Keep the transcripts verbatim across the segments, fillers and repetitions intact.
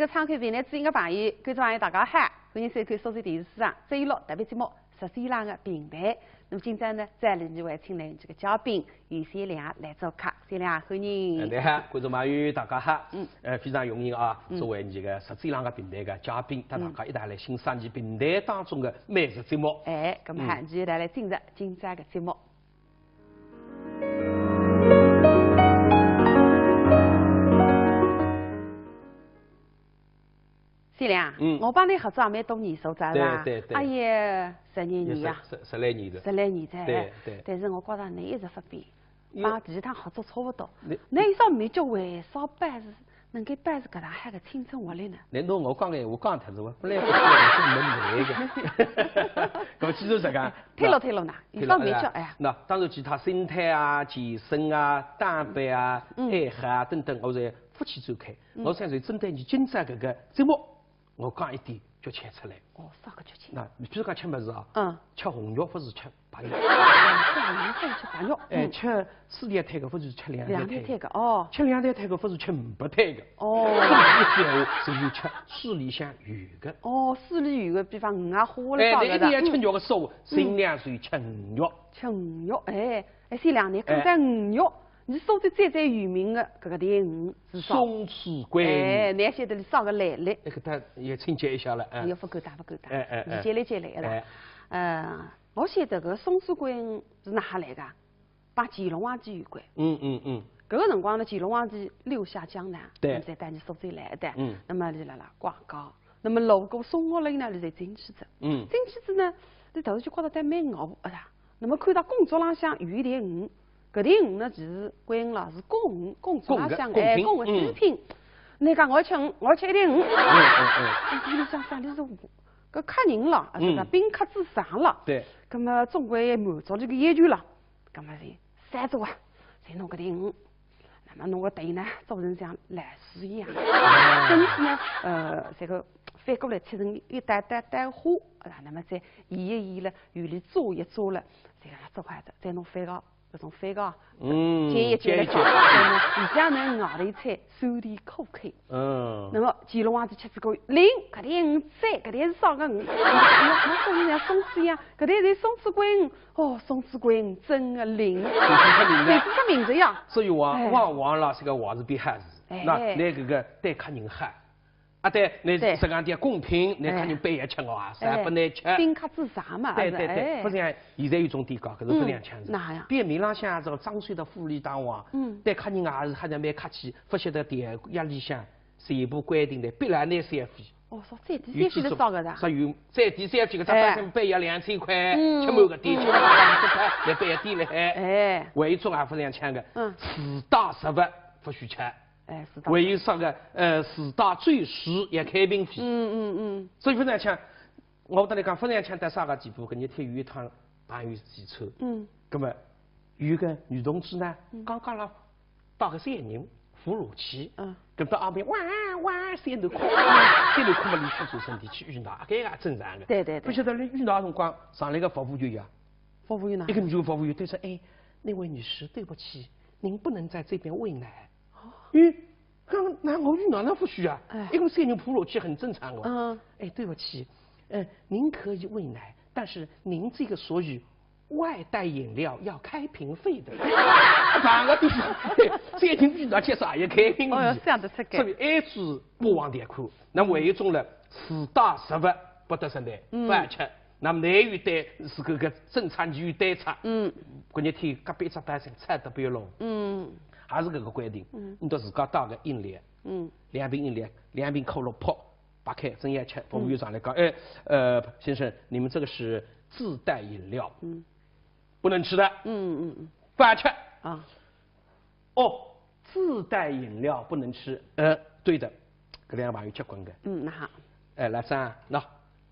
这个参考平台之音的朋友、观众朋友，大家好，欢迎收看苏州电视书场周六特别节目《十三郎的评弹》。那么今朝呢，在里面为请来这个嘉宾于先良来做客。先良，欢迎。哎，你好，观众朋友，大家好。嗯，呃，非常荣幸啊，作为这个《十三郎的评弹》的嘉宾，搭大家一道来欣赏这评弹当中的美食节目。哎，那么好，就来来进入今朝的节目。 先良，嗯，我帮你合作也蛮多年数哉，是吧？对对对。哎呀，十几年呀，十十来年哉。十来年哉，对对。但是我觉着你一直勿变，帮第一趟合作差勿多。你，你一双眉角为啥摆是能够摆是搿能海个青春活力呢？难道我讲个闲话讲脱是伐？本来勿是，我是没来个。搿么既然实梗，退落退落呢，一双眉角，哎呀。那当然其他心态啊、健身啊、打扮啊、爱好啊等等，我侪勿去追求。 我想说，针对你今朝搿个节目，我讲一点诀窍出来。哦，啥个诀窍？那你比如讲吃物事啊，嗯，吃红肉勿是吃白肉。哦，吃红肉勿是吃白肉。哎，吃水里向个勿是吃两条腿。两条腿个，哦。吃两条腿个勿是吃五百腿个。哦。搿么一句闲话，就是吃水里向有个。哦，水里有个，比方鱼啊、虾啦，哎，啥个的。你一定要吃肉个说，尽量是吃鱼肉。吃鱼肉，哎，哎，先良，你讲到鱼肉， 你苏州最最有名的搿个条鱼是啥？松鼠桂鱼。哎，侬晓得伊啥个来历？哎，搿搭也请教一下了，哎。也勿敢当，勿敢当。哎哎哎。理解理解来了。哎。呃，我晓得搿松鼠桂鱼是哪哈来个？帮乾隆皇帝有关。嗯嗯嗯。搿个辰光呢，乾隆皇帝六下江南，对。那么才带伊苏州来的。嗯。那么伊辣辣逛街，那么路过松鹤楼呢，伊就进去哉。嗯。进去仔呢，伊突然就觉得得蛮饿，哎呀， 那么看到供桌浪向有一条鱼，搿条鱼呢，其实桂鱼啦，是供鱼，供桌浪向，供个，哎，供品，供个珍品。嗯。伊讲我要吃鱼，我要吃一条鱼。嗯嗯嗯。哎，伊里想想，伊是搿客人了，啊，是吧？嗯。宾客至上了。对。葛么总归满足伊个要求了，葛么就三桌啊，侪弄搿条鱼。 那么侬个头呢，做成像老鼠一样，身体呢，呃，这个翻过来切成一点点点花，啊，那么再演一演了，有里做一做了，这个做好的，再弄翻个，搿种翻个，嗯，煎一煎了，煎一煎。那么里向呢，外头一层酸甜苦口。嗯。那么乾隆皇帝吃仔过，灵，搿条鱼赞，搿条是啥个鱼？哎呀，我说人家松鼠呀，搿条是松鼠桂鱼。 哦，松鼠桂鱼真个灵，就是出名个。就是出名个呀。所以王，哎。王，王老师个话是比还是，哎。那，那个个对客人好，啊，对，那对。实梗点供品，那客人哎。不要吃哦，啊，哎。啥不能吃。宾客至上嘛，对对对，哎。不像现在有种店家，可是不像腔子。嗯，哪样？比如面浪向这个装修得富丽堂皇，嗯。对客人啊，还是蛮客气，不晓得店家里向 全部规定的，必然拿消费。哦，说最低消费是啥个的？说有最低消费个，只百分百要两千块，哎。嗯。吃满个店，吃满个店，来不要店了，哎。哎。还有种也勿两千个，嗯。自带食物勿许吃。哎，自带。还有啥个，呃，自带酒水也开瓶费。嗯嗯嗯。所以勿两千，我跟你讲，勿两千到啥个地步，搿日天有一趟朋友聚餐，嗯。葛么有个女同志呢，嗯。刚刚了 带个小囡扶楼梯，嗯。跟到阿妹哇哇小囡哭，小囡哭嘛，伊去做身体去浴闹，搿个也正常个。对对对。不晓得伊浴闹辰光，上来个服务员呀，服务员呢？一个女服务员对说，哎，那位女士，对不起，您不能在这边喂奶。哦。咦，刚刚那我浴闹那不许啊？哎。一个小囡扶楼梯很正常个。嗯。哎，对不起，呃，您可以喂奶，但是您这个所有 外带饮料要开瓶费的。哪个地方？最近遇到介啥也开瓶费。哦哟，想得出个。所以还是不忘点苦。那么还有一种呢，自带食物勿得食呢，嗯。勿吃。那么还有一对是搿个正餐就有对策。嗯。搿日天隔壁一只单身菜得不要弄。嗯。还是搿个规定，嗯。你都自家带个饮料，嗯。两瓶饮料，两瓶可乐泡， 白开，正要吃，服务员上来讲，哎，呃，先生，你们这个是自带饮料，嗯。不能吃的。嗯嗯嗯。勿吃。啊。哦，自带饮料不能吃。呃，对的，搿两个朋友结棍个。嗯，那好。哎，老张，喏，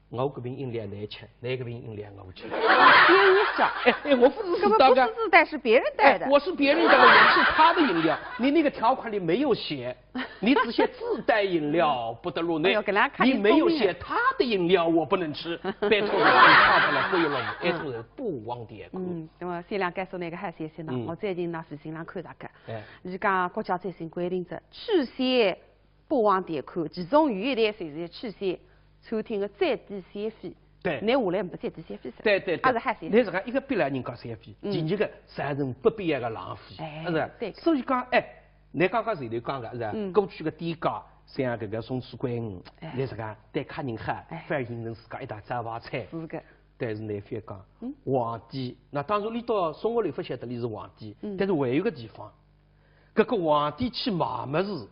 我搿瓶饮料侬吃，侬搿瓶饮料我吃。别人家。哎哎，我勿是自带个。搿个不是自带，是别人带的。哎，我是别人带的，我吃他的饮料，你那个条款里没有写。 你只写自带饮料不得入内，哎哟，搿两个客人你没有写他的饮料我不能吃，拜托你，你看到了不要弄，哎，做人不忘点苦。嗯，那么先良告诉那个海鲜先生，嗯。我最近呢是经常看到个，哎。伊讲国家最新规定着，只写八横店看，其中有一台侪是去些餐厅的最低消费。对拿下来没最低消费是吧？对对对，还是还是侬实梗一个逼牢人家消费，嗯第二个造成不必要的浪费，哎是吧？对所以讲，哎，侬刚刚前头讲个是吧？嗯过去个店家像搿个松鼠桂鱼，哎侬实梗对客人好哎，反而形成自家一道招牌菜。是个。但是侬覅讲嗯，皇帝，那当然侬到松鹤楼勿晓得侬是皇帝，嗯但是还有个地方，搿个皇帝去买物事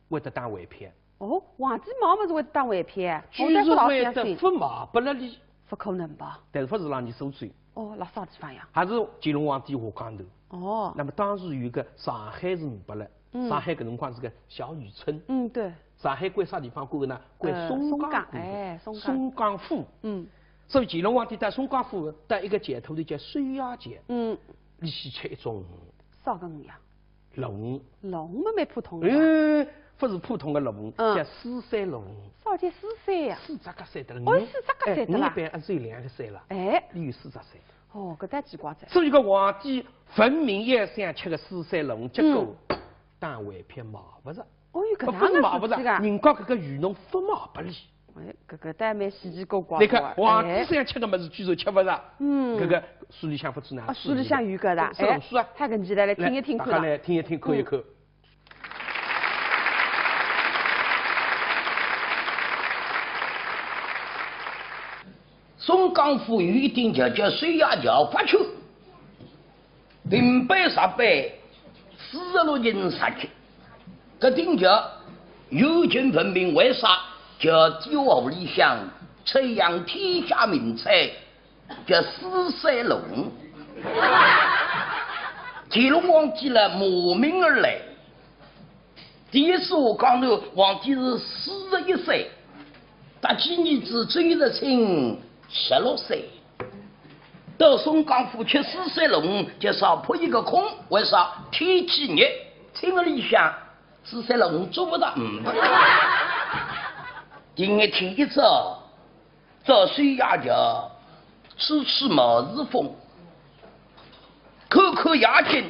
会得打回票，哦，皇帝买物事会得打回票，我就是倒勿老会得相信。勿买拨了侬，勿可能吧？但是勿是让侬收走，哦，辣啥地方呀？还是乾隆皇帝下江头。哦，那么当时有个上海人勿了，嗯上海搿辰光是个小渔村，嗯，对，上海归啥地方管个呢？归呃松江松江管个哎松江松江府。嗯，所以乾隆皇帝到松江府到一个街头里叫水鸭街，嗯，伊去吃一种啥个鱼呀？鲈鱼。鲈鱼嘛蛮普通的呀。哎，勿是普通的鲈鱼，嗯叫四色鲈鱼。啥叫四色呀？四只脚三得了，哦人四只脚三得啦哎，人一般也只有两个三了，哎，伊有四只三。哦，搿倒奇怪哉。所以讲皇帝分明也想吃个四色鲈鱼，结果嗯打回票买勿着。哦哟，搿勿是买勿着，能个事体啊！人家搿个鱼农勿买拨伊。哎，搿个倒蛮稀奇古怪侬个。看皇帝哎想吃个物事，居然吃勿着。嗯搿个书里向勿止哪啊，书里向有搿个，是的，是啊。哎，还搿记得来听一听看啦。来大家来听一听，看一看。松江府有一条街叫水鸭街，勿去。平白十八，四十六年杀去。搿条街有情分明，为啥？叫街屋里向出一样天下名菜，叫四色鲈鱼。乾隆皇帝呢慕名而来，第一次下江南皇帝是四十一岁，搭仔儿子周日清十六岁。到松江府吃四色鲈鱼，就少扑一个空，为啥？天气热，清河里向四色鲈鱼捉勿着，嗯。第二天一早， 到水鸭街，吹吹毛肚风，看看夜景，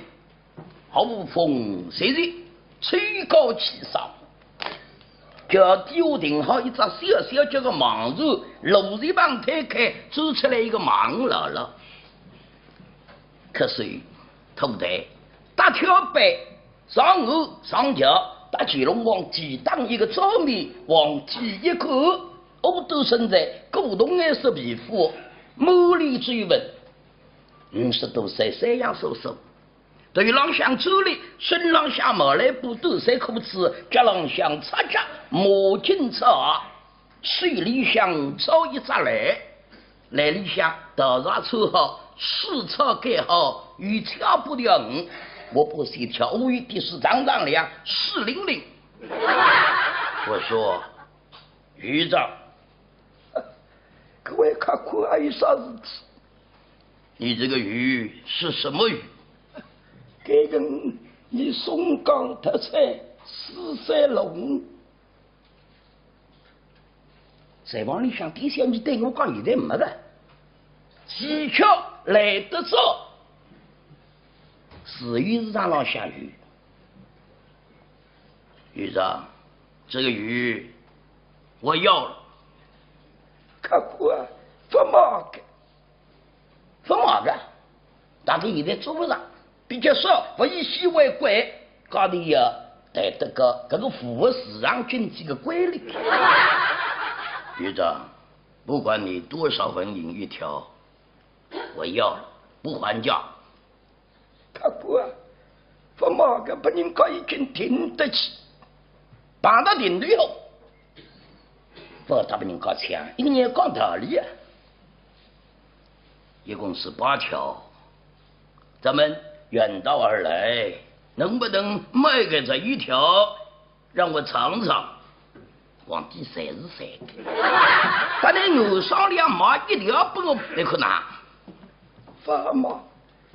无风习习，吹高气爽。街底下停好一只小小叫个盲船，路一旁推开，走出来一个盲老老。瞌睡，头戴，搭跳板， 上岸上桥，搭乾隆皇帝打一个照面，皇帝一看，乌头身材，古铜颜色皮肤，满脸皱纹，五十多岁，三样叔叔。头浪向珠帘，身浪向毛蓝布短衫裤子，脚浪向赤脚，马颈赤鞋，手里向抄一只篮。 篮里向稻草穿好，水草盖好，有七八条鱼，我把水挑，乌一点水涨涨亮，水灵灵。我说，余丈，各位客官，还有啥事体？你这个鱼是什么鱼？搿个鱼松江特产，四色鲈鱼。 厨房里向店小二对我讲，现在没了，技巧来得早，自由市场浪向有。余丈，这个鱼我要了。客官，勿卖个。 勿卖个，大概现在做勿着，比较少，物以稀为贵，价钿也抬得高，搿个符合市场经济的规律。余丈，不管你多少纹银一条，我要了，不还价。 客官，勿卖个，拨人家已经停得起，碰到停头以后，勿搭拨人家抢，一个人讲道理啊。一共是八条，咱们远道而来，能不能卖给这一条？ 让我尝尝。皇帝侪是三个，但你硬上来卖一条拨我，你看呐？勿卖，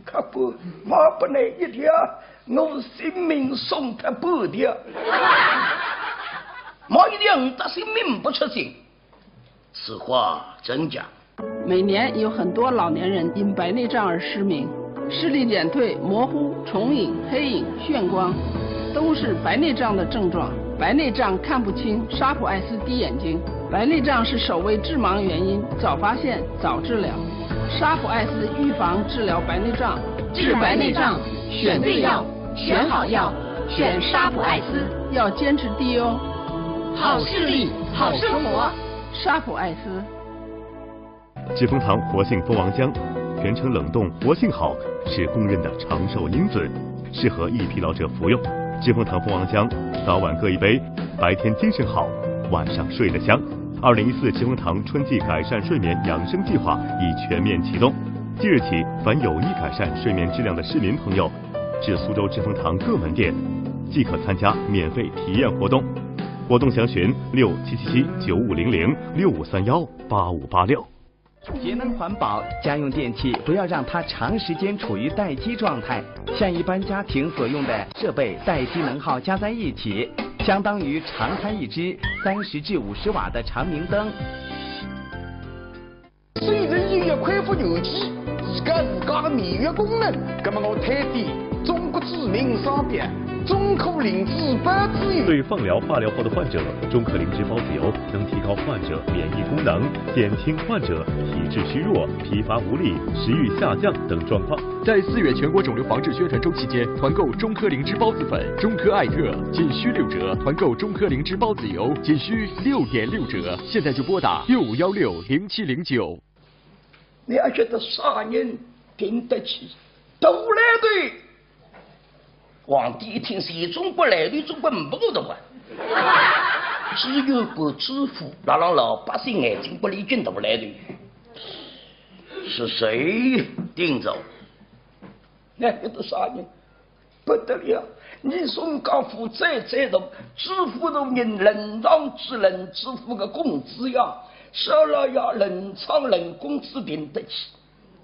客官，卖拨你一条，我性命送脱半条。卖一条，我的性命不出征。 此话怎讲？每年有很多老年人因白内障而失明，视力减退、模糊、重影、黑影、眩光，都是白内障的症状。白内障看不清，沙普爱思滴眼睛。白内障是首位致盲原因，早发现，早治疗。沙普爱思预防治疗白内障，治白内障，选对药，选好药，选沙普爱思，要坚持滴哦。好视力，好生活。沙普爱思。 知蜂堂活性蜂王浆，全程冷冻，活性好，是公认的长寿因子，适合易疲劳者服用。知蜂堂蜂王浆，早晚各一杯，白天精神好，晚上睡得香。二零一四知蜂堂春季改善睡眠养生计划已全面启动。即日起，凡有意改善睡眠质量的市民朋友，至苏州知蜂堂各门店，即可参加免费体验活动。活动详询六七七七九五零零、六五三幺八五八六。 节能环保，家用电器不要让它长时间处于待机状态。像一般家庭所用的设备待机能耗加在一起，相当于常开一支三十至五十瓦的长明灯。虽然音乐恢复元气，自家自家的免疫功能，那么我推荐中国著名商标中科灵芝孢子油。对放疗、化疗后的患者，中科灵芝孢子油能提高患者免疫功能，减轻患者体质虚弱、疲乏无力、食欲下降等状况。在四月全国肿瘤防治宣传周期间，团购中科灵芝孢子粉、中科艾特仅需六折，团购中科灵芝孢子油仅需六点六折。现在就拨打六五幺六零七零九。你还晓得啥人顶得起大来头？皇帝一听，全中国来头，中国没个的哇。只有个知府，辣辣老百姓眼睛骨里进大来头。是谁顶着？那个啥人？不得了！你宋江府再再大，知府大人冷场之冷，知府个工资呀，少老爷冷场冷工资顶得起。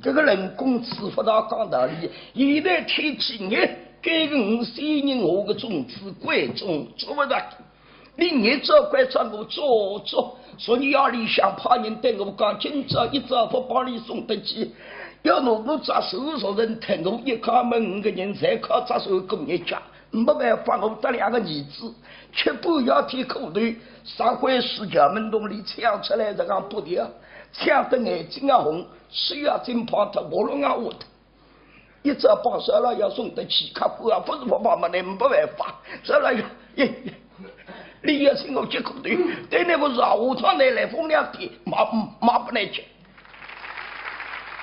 这个冷工资勿大讲道理，现在天气热，该个五千人我个种子贵种做勿着。你热做贵做我做做，所以夜里向派人对我讲，今朝一朝勿帮你送得去，要拿我只手熟人疼，我一家门五个人侪靠只手过日脚。 没办法，我得两个儿子，吃半夜天苦头，啥回事？衙门洞里抢出来这样不得，抢得眼睛啊红，手啊震碰脱，喉咙啊哑脱。一朝帮少老爷送得去，客官啊，不是不帮嘛，那没办法，少老爷，耶，你也请我吃苦头，对那个热下趟来来风凉天，买买不来吃。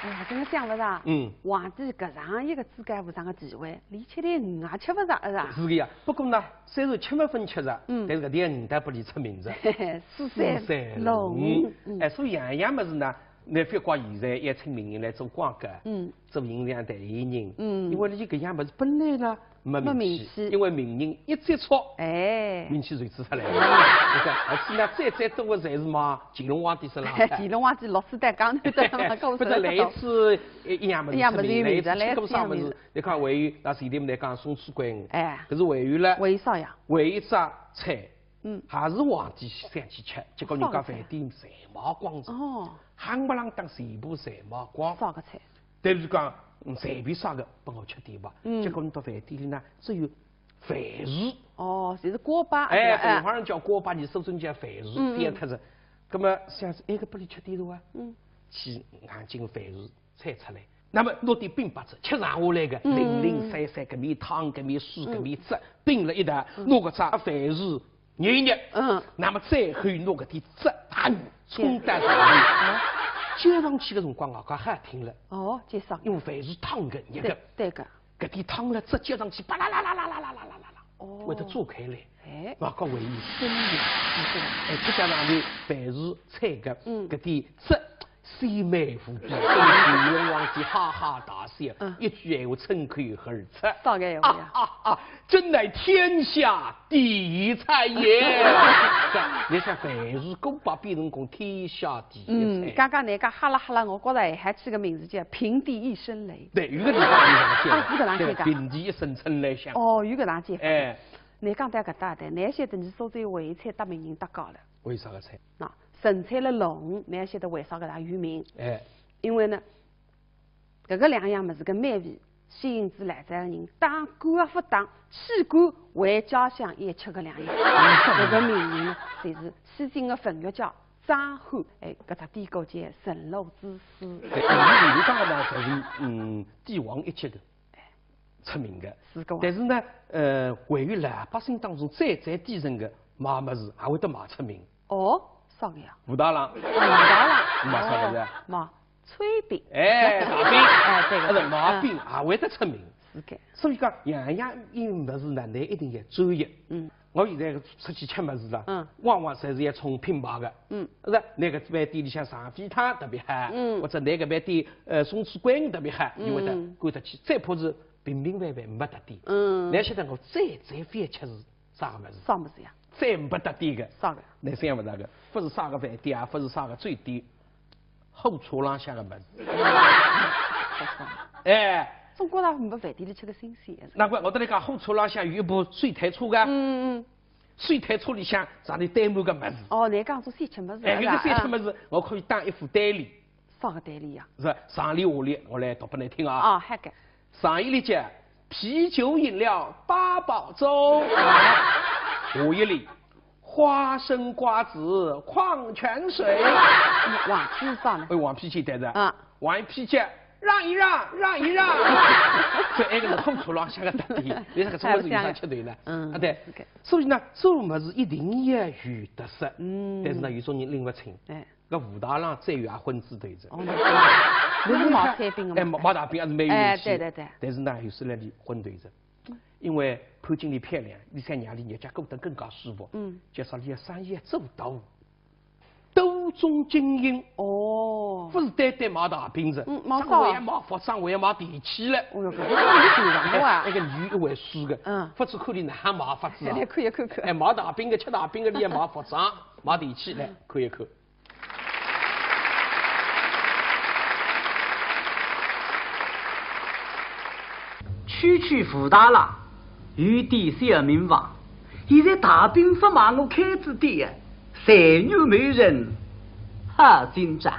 哎呀，真的想勿着，嗯，皇帝搿样一个至高无上的地位，连吃点鱼也吃勿着，是吧？是的呀，不过呢，虽然吃没分吃着，嗯，但是搿点鱼倒拨伊出名字，四山龙，哎，所以样样物事呢，侬勿怪现在也请名人来做广告，嗯，做形象代言人，嗯，因为伊搿样物事本来呢， 没名气，因为名人一接触，哎，名气就出来了。你看，而且呢，最最多的侪是嘛乾隆皇帝身浪。乾隆皇帝落水担缸头的嘛，不是来一次一样么子，一样么子，来一次吃过啥么子？你看还有那前头么来讲宋楚瑜，哎，可是还有了，还有啥呀？还有一只菜，嗯，还是皇帝想去吃，结果人家饭店侪卖光了，哦，夯不啷当全部侪卖光。啥个菜？ 但是讲，嗯，随便啥个拨我吃点吧。嗯，结果侬到饭店里呢，只有饭鱼。哦，就是锅巴。哎，北方人叫锅巴，侬苏州人叫饭鱼，嗯，变脱仔。葛么想是埃个拨伊吃点个啊？嗯，去硬劲饭鱼菜出来。那么拿点饼拨仔，吃剩下来个，嗯，零零散散，搿面汤，搿面水，搿面汁，并了一道，拿搿只饭鱼 捏一捏，嗯，那么最后拿搿点汁啊冲到上面，接上去的辰光啊，介好听了。哦，介啥？因为饭是烫的，热的，对个。搿点汤了汁接上去，巴啦啦啦啦啦啦啦啦啦啦，哦，会得炸开来。哎，外加还有生油，哎，再加上头饭是菜个，嗯，搿点汁 鲜美无比，乾隆皇帝哈哈大笑，一句闲话冲口而出。啥个闲话呀？啊啊啊！真乃天下第一菜也。你想，饭是锅巴变成功天下第一菜。嗯，刚刚那个哈啦哈啦，我觉着还起个名字叫平地一声雷。对，有个地方非常像，啊，有个地方像，平地一声春雷响。哦，有个地方像。哎，你讲到搿搭的，那晓得你苏州徽菜搭名人搭界了。为啥个菜？那 陈菜了弄，侬还晓得为啥搿能有名？哎，因为呢，搿个两样物事个美味，吸引仔来哉个人，当官也勿当，弃官回家乡也吃个两样。搿个名人呢，就是西晋个文学家张翰，哎，搿只典故叫《神龙之死》。对，伊搿个呢，侪是嗯帝王一级个出名个。是个啊。但是呢，呃，位于老百姓当中最最底层个卖物事，也会得卖出名。哦，啥个呀？武大郎。哦，武大郎。卖啥物事啊？哦，卖炊饼。哎，大饼。哎，对个，啊，是卖饼也会得出名。是个。所以讲，样样物事呢，侬一定要专业。嗯。我现在出去吃物事了，嗯。往往侪是要冲品牌个。嗯。是吧？搿个饭店里向上海汤特别好，嗯。或者搿个饭店，呃，松鼠桂鱼特别好，嗯。因为呢，赶得去，再怕是平平凡凡没得点。嗯。侬晓得我最最欢喜吃是啥个物事？啥物事呀？最没得点个。啥个？侬想勿着个，勿是啥个饭店啊，勿是啥个酒店，火车浪向个物事。哎，总归啦，没饭店里吃个新鲜个。难怪我跟侬讲，火车浪向有一部手推车个，嗯嗯。手推车里向上头堆满个物事。哦，侬讲做小吃物事，哎，搿个小吃物事，我可以打一副对联。啥个对联呀？是上联下联，我来读拨侬听啊。啊，好个。上一联叫 啤酒饮料八宝粥。下一联，花生瓜子矿泉水。黄皮是啥呢？哎，黄皮简单的。啊。黄皮叫让一让，让一让。所以埃个是火车浪向个特点，侬搿个物事有啥吃头呢？嗯，啊，对。OK。所以呢，做物事一定要有特色。嗯。但是呢，有种人拎勿清。哎。 搿武大郎再有也昏仔头子。哦，那是，那是卖炊饼的嘛。哎，卖，卖大饼还是蛮有名气。哎，对对对。但是呢，有时呢，伊昏头子，因为潘金莲漂亮，伊想让伊日脚过得更加舒服。嗯。就说伊个生意要做大，多种经营。哦。勿是单单卖大饼子，嗯，卖啥啊？还要卖服装，还要卖电器了。哦哟，搿个是有钱个啊。哎，那个女一回书个，嗯。勿是看伊哪能卖法子啊。来看一看看。哎，卖大饼个、吃大饼个，伊也卖服装、卖电器，来看一看。 区区武大郎，有点小名望，现在大饼勿卖，我开仔店，才女媒人好进账。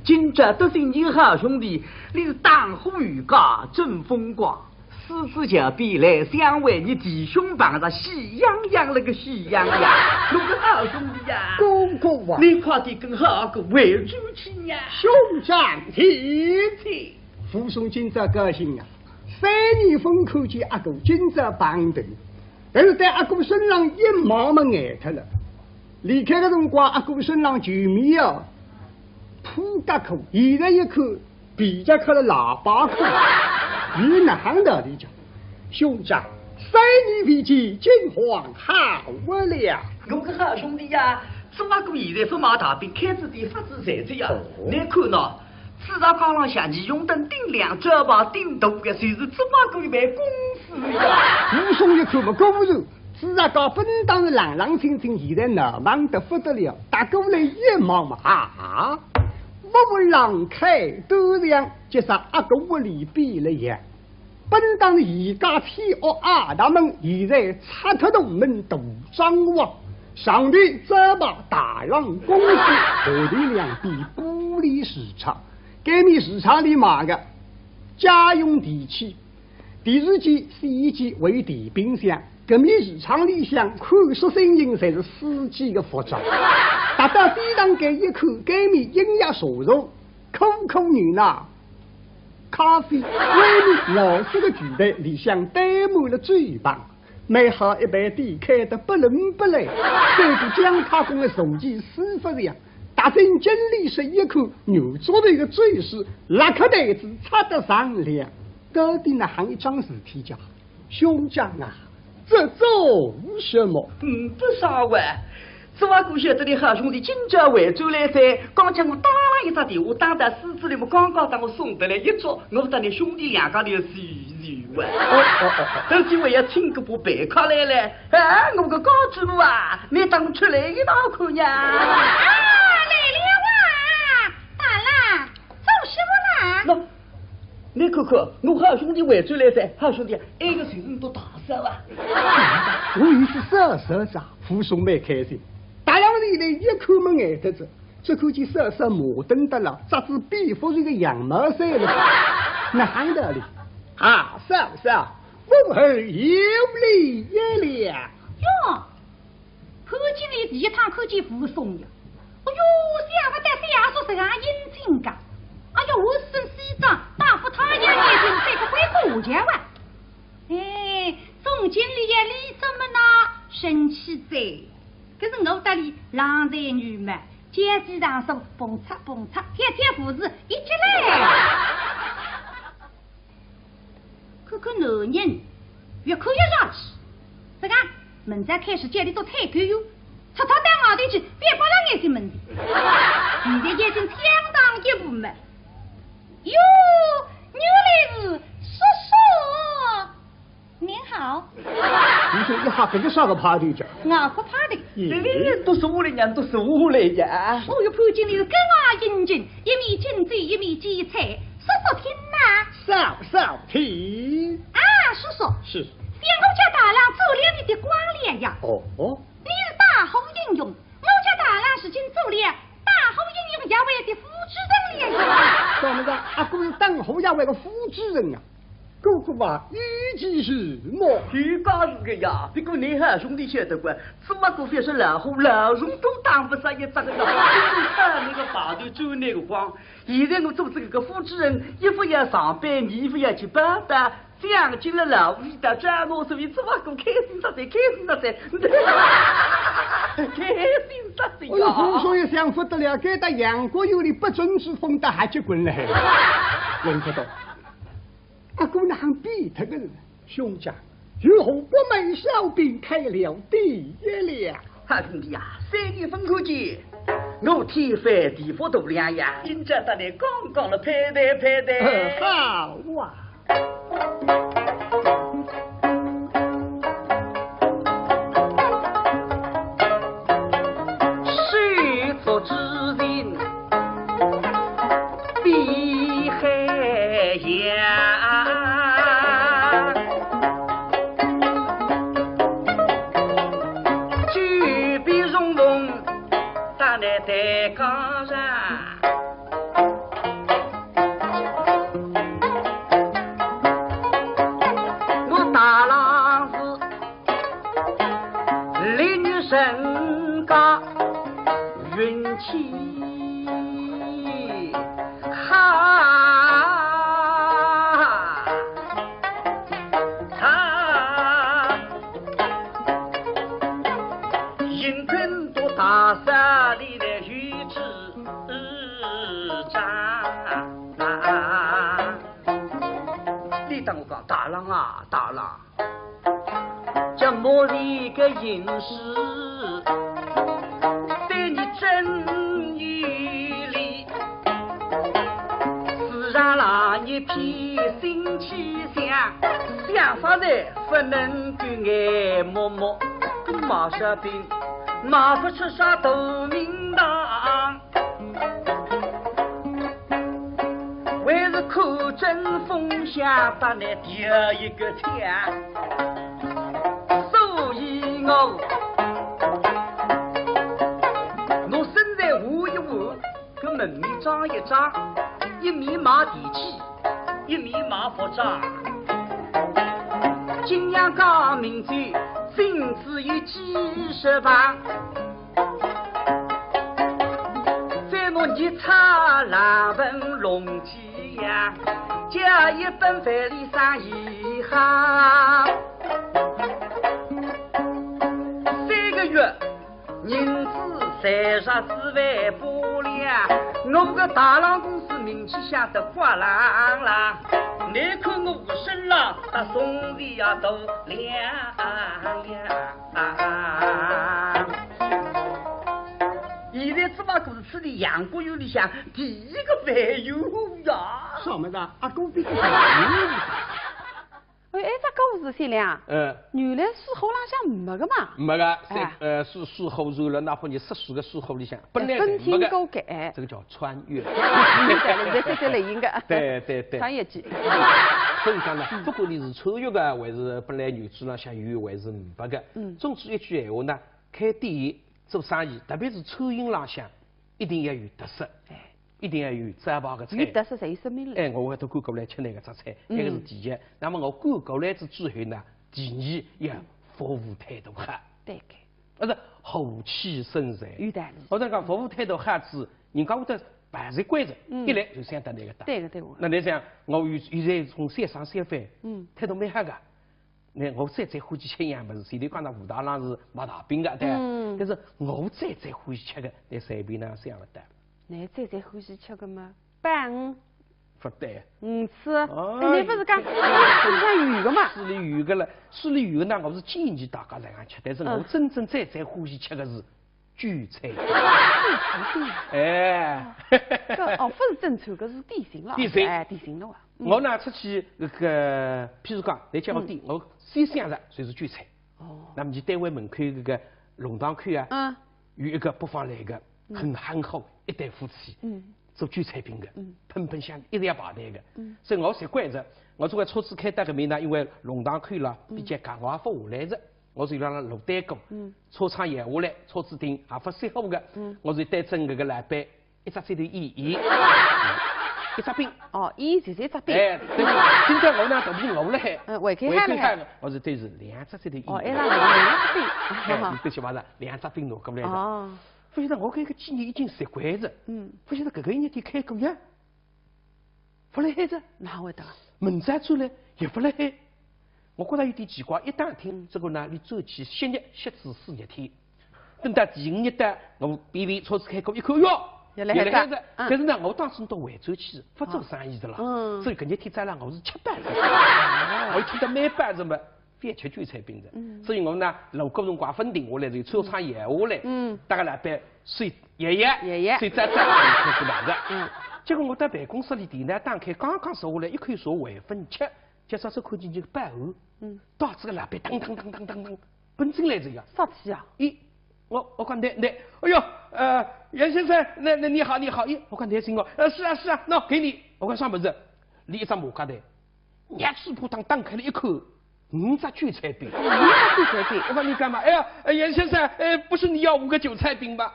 今朝得罪你好兄弟，你是打虎游街真风光。 狮子桥边来相会，你弟兄碰着喜洋洋那个喜洋洋。我个好兄弟呀，哥哥啊，你快点跟好哥回转去呀。兄长请。请。武松今朝高兴啊，三年勿看见阿哥，今朝碰头，但是对阿哥身上一望么呆脱了。离开个辰光，阿哥身上旧棉袄， 破夹裤，现在一看，皮夹克了喇叭裤。伊哪哼道理讲？兄长，三年未见，金黄好不了。我个好兄弟呀，做阿哥现在勿卖大饼，开仔店发仔财子呀。哦。侬看喏，紫石街浪向霓虹灯顶亮，招牌顶大个，就是做阿哥一爿公司呀。武松一看嘛，果然 紫石街本当是冷冷清清，现在闹忙得不得了，踏过来一望嘛，啊，屋门浪开端详，就像阿哥屋里变了样。本当是一家天屋矮大门，现在拆脱大门大张望，上头招牌大朗公司，后头两边玻璃橱窗，该面橱窗里卖个家用电器， 电视机、洗衣机还有电冰箱，搿面橱窗里向款式新型侪是四季个服装。踏到店堂间一看，该面饮料、茶茶、可可牛奶、咖啡，外面老式个柜台里向堆满了酒瓶，蛮好一爿店开得不伦不类，像个姜太公个坐骑师傅一样。 踏进经理室一看，牛桌头个酒水，拉开台子插得上梁。到底哪哼一桩事体介？兄长啊，这做什么？嗯，不啥哇。做阿哥晓得你好兄弟今朝回转来哉，刚刚我打了一只电话，打到狮子里么，刚刚搭我送得来一桌，我搭你兄弟两家头是 有啊。哦，哦，哦，哦。等歇我要请个部陪客来了，哎，我个家主婆啊，你等出来一道看呀。啊，来了啊，大郎，做什么啦？喏，你看看，我好兄弟回转来哉，好兄弟，埃个就是你大嫂啊。我也是嫂嫂子啊，武松蛮开心。大郎现在一看么呆脱仔， 只看见嫂嫂麻登得了，着仔蝙蝠俠个羊毛衫了。哪哼道理？啊，嫂嫂，问候有礼了。哟，潘金莲第一趟看见武松呀，哎哟，想勿到小叔实梗英俊个。哎哟，我身西装，大副太阳眼镜，戴个灰布鞋哇。哎，总经理呀，你怎么那生气哉？搿是我搭你郎才女貌，肩肩上手，蹦擦蹦擦，跳跳舞是一起来。看看男人，越看越洋气。搿个，明朝开始叫你做采购员，出趟到外头去，别把人眼睛蒙的。现在眼睛相当一步嘛。哟，原来是叔叔。 您好。你说一下，搿个啥个派头讲？外国派头。咦，这里都是我的娘，都是我的呀。哦哟，潘金莲是格外英俊，一面敬酒，一面接菜，叔叔听呐。嫂嫂听。啊，叔叔。是。想我家大郎做了你的官了呀。哦。你是打虎英雄，我家大郎如今做了打虎英雄学会的副主任了呀。怎么着？阿哥是打虎学会的副主任啊？ 哥哥啊，有其事么？有家事个呀，不过你好兄弟晓得个，只不过非是老虎，老鼠都打不杀一只个呀。你看那个排队走那个慌，现在我做这个副主任，一副要上班，二副要去报道，这样进了老虎的，这样我所以只不过开心煞哉，开心煞哉，开心煞哉呀。哎呀，胡说也想不得了，该搭杨国有的不准之风，倒还结棍了，弄不懂。 阿哥哪哼变脱个人？兄长，有何不满小兵开了地也了？好兄弟呀，三年分开间，我天翻地覆大两样，今朝搭你讲讲了，拍台拍台。好啊。手足之情 比海洋，举杯重逢，搭你对讲上。我大郎是 烈女人家运气好，好，幸亏大嫂你来有主张。你搭我讲，大郎啊，大郎， 叫我这个人是对你真有礼，世上哪一片新气象，想法子不能够眼目目，马小兵马不出啥大名堂。 还是看准风向搭你调一个腔。所以我，我身材换一换，搿门面装一装，一面卖地契，一面卖服装。景阳冈名酒，仅只有几十房。 再拿日照冷风弄起呀，加一本万里生意好。三个月银子赚着几万把了，我个大郎公司名气响得呱啷啷。你看我身浪搭铜钿呀都亮呀。 啊。现在只不过是此地杨国有里向第一个饭友呀。啥么子啊？阿哥比个饭友？哎，哎，这个是啥嘞啊？呃。原来水浒浪向没个嘛。没个，哎。呃，水，水浒传了，哪怕你说书个水浒里向，本来哎，分没个。清过个，哎。这个叫穿越。对，对，对，对，对。对，对，对。穿越剧。所以讲呢，不管你是穿越个，还是本来原著浪向有，还是没个，嗯。总之一句闲话呢， 开店、做生意，特别是餐饮浪向，一定要有特色。哎。一定要有招牌个菜。有特色才有生命力。哎，我会得赶过来吃搿个只菜，嗯搿个是第一。那么我赶过来仔之后呢，第二要服务态度好。对个，而且和气生财。有道理。我在讲服务态度好仔，人家会得排习惯仔，嗯一来就想到搿个搭。对个对个。那你想，我有现在从三上三番，嗯态度蛮好个。那我最最欢喜吃一样物事，前头讲到武大郎是卖大饼个，对伐？嗯但是我最最欢喜吃个，你随便哪想勿到。侬最最欢喜吃个嘛？板勿对，鱼翅，哦哎，侬勿是讲书里向有个嘛？书里有个了，书里有个呢，我是建议大家搿样吃，但是我嗯真正最最欢喜吃个是韭菜。韭菜饼。哎，搿哦，勿是正餐，搿是点心了。点心哎，点心了哇。嗯我呢出去搿个，譬如讲，侬叫我点，我先想着就是韭菜。哦，那么就单位门口搿个弄堂口啊，嗯有一个北方来个，很憨厚，一对夫妻，嗯做韭菜饼个，嗯喷喷香，一直要排队个。嗯所以我习惯着，我总归车子开到搿面呢，因为弄堂口啦，比较讲话勿下来着，我就辣辣路对过，嗯车窗摇下来，车子停，也勿熄火个，嗯我就对准搿个老板一只指头演演，一只饼。哦，伊就是一只饼。哎，对，今朝我呢，肚皮饿了海，嗯，胃口胃口好了海。好，我就对是两只指头演演。哦，一只两只饼。哎，伊对晓得两只饼拿过来着。哦，勿晓得我搿个记忆已经习惯着，嗯勿晓得搿个一日天开过呀，勿来海着，哪会得啊？明朝转来也勿来海。我觉着有点奇怪，一打听，这个呢，伊转去歇日歇仔四日天。等到第五日到，我便便车子开过一看，哟，也来海着也来海着。嗯但是呢，我当时到回转去，勿做生意的啦，嗯所以搿日天早浪我是吃饱的，我吃得蛮饱的嘛，勿吃韭菜饼的。嗯所以我呢，路过辰光勿停下来，就车窗摇下来，嗯搭个老板睡摇摇，摇摇睡着着，开始忙着。嗯结果我到办公室里电脑打开，刚刚坐下来，一口茶还勿吃，结果只看见一个保安，嗯，带仔个老板当当当当当当奔进来着呀。啥体啊？咦，我我讲侬侬，哎哟，呃，袁先生，那那你好你好，咦，我讲侬寻我，呃，是啊是啊，喏，给你，我讲啥物事？伊一只麻夹袋，热水铺汤打开了一看，五只韭菜饼。五只韭菜饼。我讲你干嘛？哎呀，呃，袁先生，呃，不是你要五个韭菜饼吧？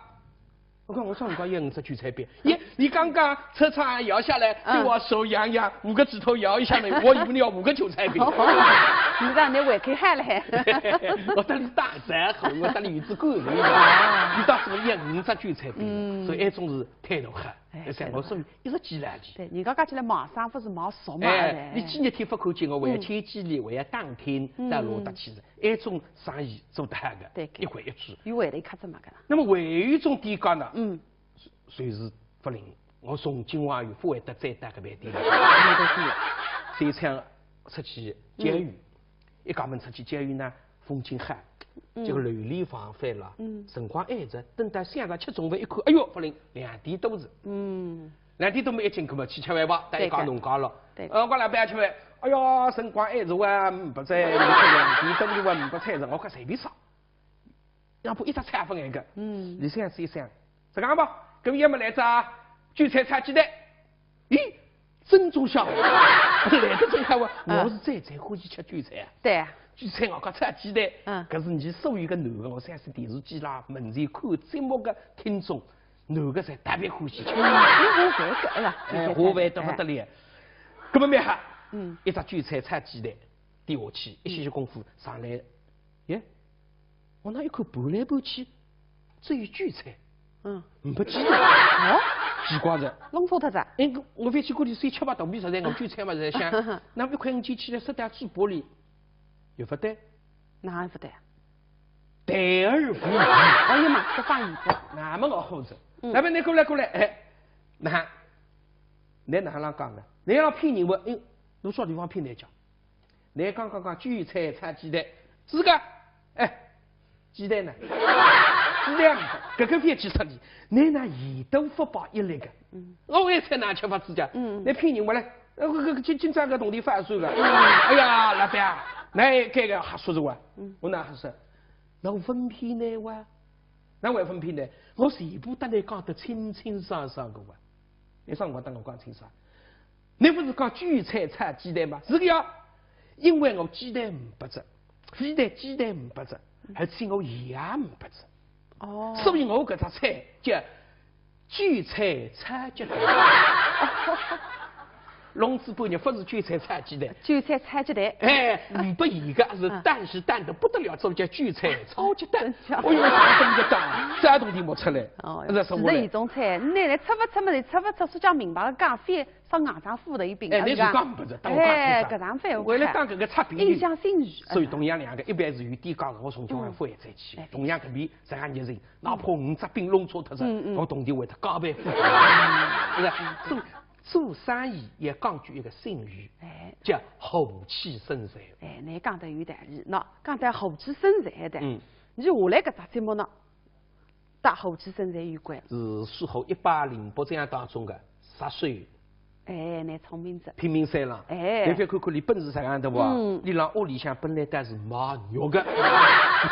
我讲我啥辰光要五只韭菜饼？咦，你刚刚车窗摇下来，嗯对我手扬扬，五个指头摇一下呢，我以为你要五个韭菜饼。侬讲侬胃口好了海。我搭伊打招呼，我搭伊有只感情的，伊当时要五只韭菜饼，嗯所以埃种是态度好。哎而且我说一直记牢记。对，人家讲起来买生勿是买熟嘛。哎，你几日天勿看见我，还要牵记里，还要打听，嗯到哪搭去了，埃种生意做得好的，对一回一去。有回头客子嘛，搿啦。那么还有一种店家呢，嗯，就是勿灵。我从今往后勿会得再到搿爿店了。有的是。所以想出去郊游，一家门出去郊游呢，风景好，结果流连忘返了。嗯辰光晏着，等到想着吃中饭一看，哎哟，勿灵，两点多了。嗯，两点多么一进去嘛，去吃饭吧，大家讲农家乐。对个呃，我老板吃饭，哎哟，辰光晏着啊，勿在，两点多了啊，勿在着，我讲随便啥。 要不一只菜勿眼个。嗯伊想是一想，这样吧，搿么要么来只韭菜炒鸡蛋。咦，正中下怀，来得正好啊！嗯我是最最欢喜吃韭菜啊。对啊，韭菜我讲炒鸡蛋，嗯搿是侬所有个男个，我相信电视机啦、门前看节目个听众，男个侪特别欢喜吃。嗯，我搿个是吧？哎，下饭得勿得了。搿么蛮好，嗯一只韭菜炒鸡蛋，点下去，一歇歇功夫上来，耶，我那一看盘来盘去，只有韭菜，嗯，没鸡蛋。哦，奇怪着。弄错脱哉。哎，我我覅去顾伊，先吃吧，肚皮实在，我韭菜嘛实在香。那么一块五斤起来塞到嘴巴里，又勿对，哪会勿对啊？淡而无味。哎呀妈，搿放盐子。那么我好着，嗯那么侬过来过来，哎，那，侬哪能讲呢？侬要骗人我，哎，侬啥地方骗人家？侬刚刚讲韭菜炒鸡蛋，是个，哎，鸡蛋呢？鸡蛋没，搿个覅去说伊，侬拿盐都勿摆一粒个，嗯我也菜哪吃法子家？嗯侬骗人我嘞，呃，搿搿今今朝搿铜钿勿算个。哎呀，老板啊，侬搿个瞎说是哇？嗯我哪瞎说？那我勿骗侬哇？哪会勿骗呢？我全部搭侬讲得清清爽爽个哇。侬啥辰光搭我讲清爽？侬勿是讲韭菜炒鸡蛋吗？是个呀，因为我鸡蛋没拨着，非但鸡蛋没拨着，而且我盐也没拨着。哦，所以我搿只菜叫韭菜炒鸡蛋。弄仔半日勿是韭菜炒鸡蛋。韭菜炒鸡蛋。哎，唔不一个，是淡是淡得不得了，这叫韭菜炒鸡蛋。真叫。哎呦，啥东西讲，啥东西没出来。哦，那是我嘞。是一种菜，你来吃勿出么，吃勿出，是讲明白了讲，非说硬仗付的一饼，哎，那是讲勿着，当我讲勿着。哎，搿场饭我为了讲搿个差别，印象深。所以同样两个，一般是有点讲，我从今晚勿会再去。哎，同样搿边，这样热情，哪怕五只饼弄错脱了，嗯嗯。我同样会得加倍付出。是不是？做，做生意也讲究一个信誉，哎。叫和气生财。哎，你讲得有道理，喏，讲到和气生财的，嗯。你下来搿只节目呢，搭和气生财有关。是适合一百零八将当中的杀手。哎，你聪明着。拼命三郎。哎。侬覅看看伊本事啥样的哇？嗯。伊辣屋里向本来但是卖肉的。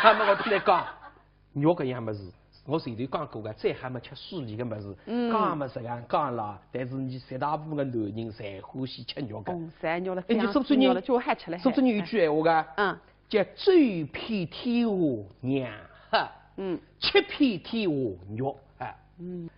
那么我跟侬讲， 肉搿样物事，我前头讲过个，最好么吃水里个物事，嗯。讲么实梗讲啦，但是你绝大部分个男人侪欢喜吃肉个。哦，吃肉了，哎，你苏州人，肉了，就喊起来。苏州人有句闲话个，嗯。叫走遍天下肉，嗯。吃遍天下肉，哎。嗯。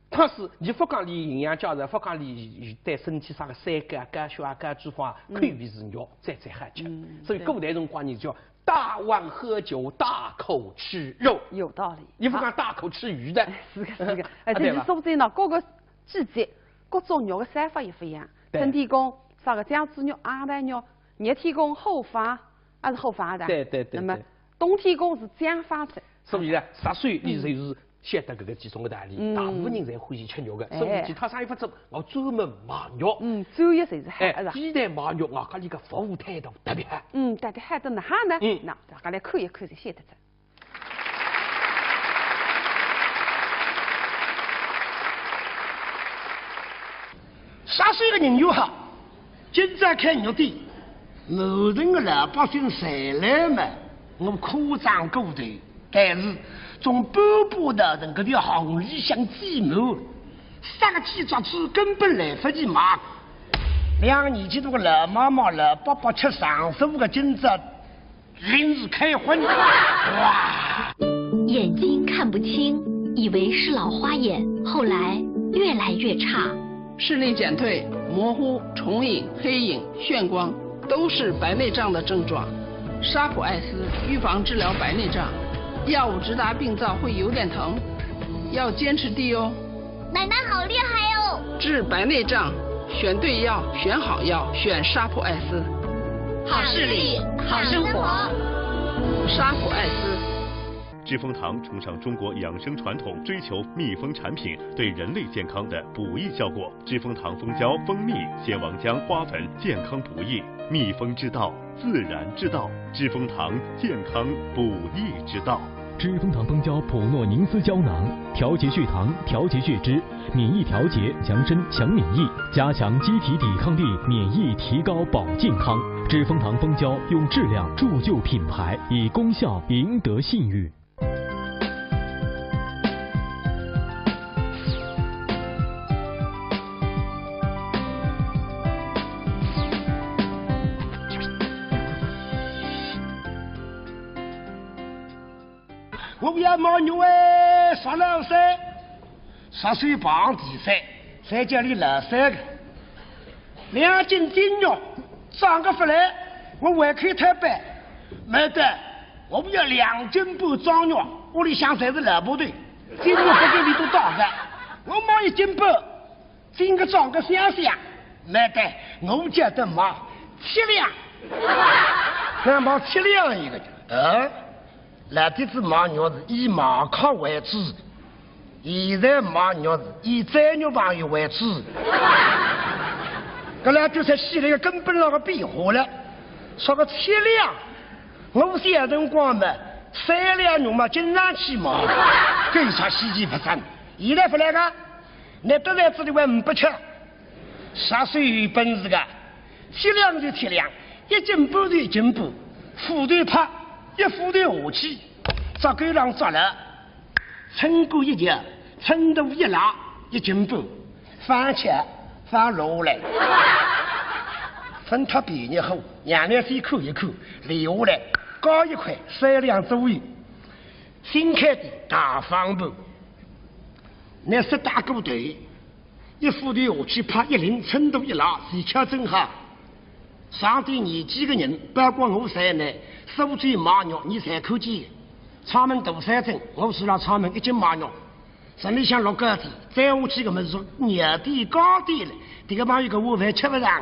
可是，你勿讲伊营养价值，勿讲伊对身体啥个三高啊、高血压、高脂肪啊，嗯。口味是肉，最最好吃。嗯，所以古代辰光呢，叫大碗喝酒，大口吃肉。有道理。你勿讲大口吃鱼的。是个，是个。哎，啊，对吧？但是苏州呢，各个季节，各种肉的烧法也勿一样。对。春天讲啥个酱汁肉、鸭蛋肉，热天讲河粉，还是河粉的。对，对，对，那么对。冬天讲是酱粉菜。所以呢，杀手伊就是 晓得搿个几种个道理，嗯。大部分人侪欢喜吃肉个，哎。所以其他生意勿做，我专门卖肉。嗯，主要侪是海，哎，是吧？非但卖肉，外加伊个服务态度特别好。嗯，到底好得哪哈呢？嗯。那大家来看一看，就晓得哉。杀手个人缘好， 今朝开肉店，满城个老百姓侪来嘛，我夸张过头，但是总搬搬到人搿条巷里向挤满，杀个几只猪根本来勿及卖。两个年纪大个老妈妈、老伯伯吃上手个今朝 临时开荤。哇！眼睛看不清，以为是老花眼，后来越来越差。视力减退、模糊、重影、黑影、眩光，都是白内障的症状。沙普爱斯预防治疗白内障，药物直达病灶会有点疼，要坚持滴哦。 奶奶好厉害哦！治白内障，选对药，选好药，选沙普爱斯。好视力，好生活。沙普爱斯。致丰堂崇尚中国养生传统，追求蜜蜂产品对人类健康的补益效果。致丰堂蜂胶、蜂蜜、蟹黄浆、花粉，健康补益。蜜蜂之道， 自然之道，致丰堂健康补益之道。致丰堂蜂胶普诺宁斯胶囊，调节血糖，调节血脂，免疫调节，强身强免疫，加强机体抵抗力，免疫提高保健康。致丰堂蜂胶用质量铸就品牌，以功效赢得信誉。 我要买肉哎，啥老三？啥手旁第三，侪叫伊老三个。两斤精肉，装个勿来，我胃口太板。没得，我要两斤半装肉，屋里向侪是老婆头，精肉勿够伊都打个。我买一斤半， 精个装个想想，没得，我叫得买七两。那买七两一个，嗯？老底子买肉是以马卡为主，现在买肉是以宰肉朋友为主。搿两句才洗了一个根本上个变化了。说个七两，我小辰光嘛，三两肉嘛经常去买，更加稀奇勿成。现在勿来个， 拿得来子里还呒不吃。啥手有本事个？七两就七两，一斤半就一斤半，斧头拍，一斧头下去，竹竿上捉了，秤过一节，秤砣一拉，一斤半，放吃，放落下来。分他便宜货，让侬先看一看，留下来，加一块，三两左右。新开店大方盘。拿十大骨头，一斧头下去，啪一拎，秤砣一拉，齐巧正好。上点年纪个人，包括我在内，苏州卖肉，你侪看见。阊门大山镇，我住辣阊门一斤卖肉，城里向落高低，再下去个么是肉店、糕点了，迭个朋友个晚饭吃勿上。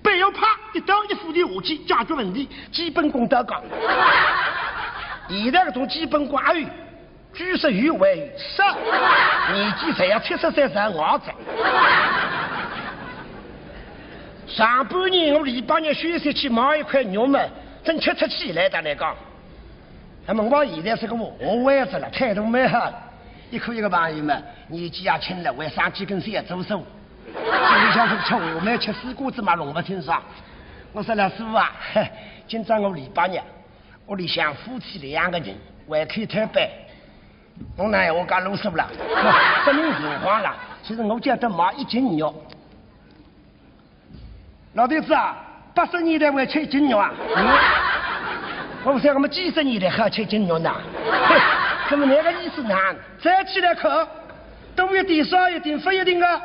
必要啪一刀一斧头下去，解决问题，基本功到家。现在搿种基本功，哎， 据说有为少，年纪侪要七十岁上外哉。上半年我礼拜日休息去买一块肉嘛，真吃出气来，搭倷讲。那么我现在是个活位子了，态度蛮好。一看一个朋友嘛，年纪也轻了，还生几根小珠珠。心里想是吃话梅吃西瓜子嘛，弄勿清爽。我说：“老师傅啊，嘿，今朝我礼拜日， 屋里向夫妻两个人，胃口忒背。”侬哪闲话介啰嗦啦？说明情况啦，其实我叫得买一斤肉。老头子啊，八十年代还吃一斤肉啊？嗯，我勿晓得我们几十年代还吃一斤肉呢。嘿，那么那个意思呢？再起来看， 多一点少一点勿一定啊。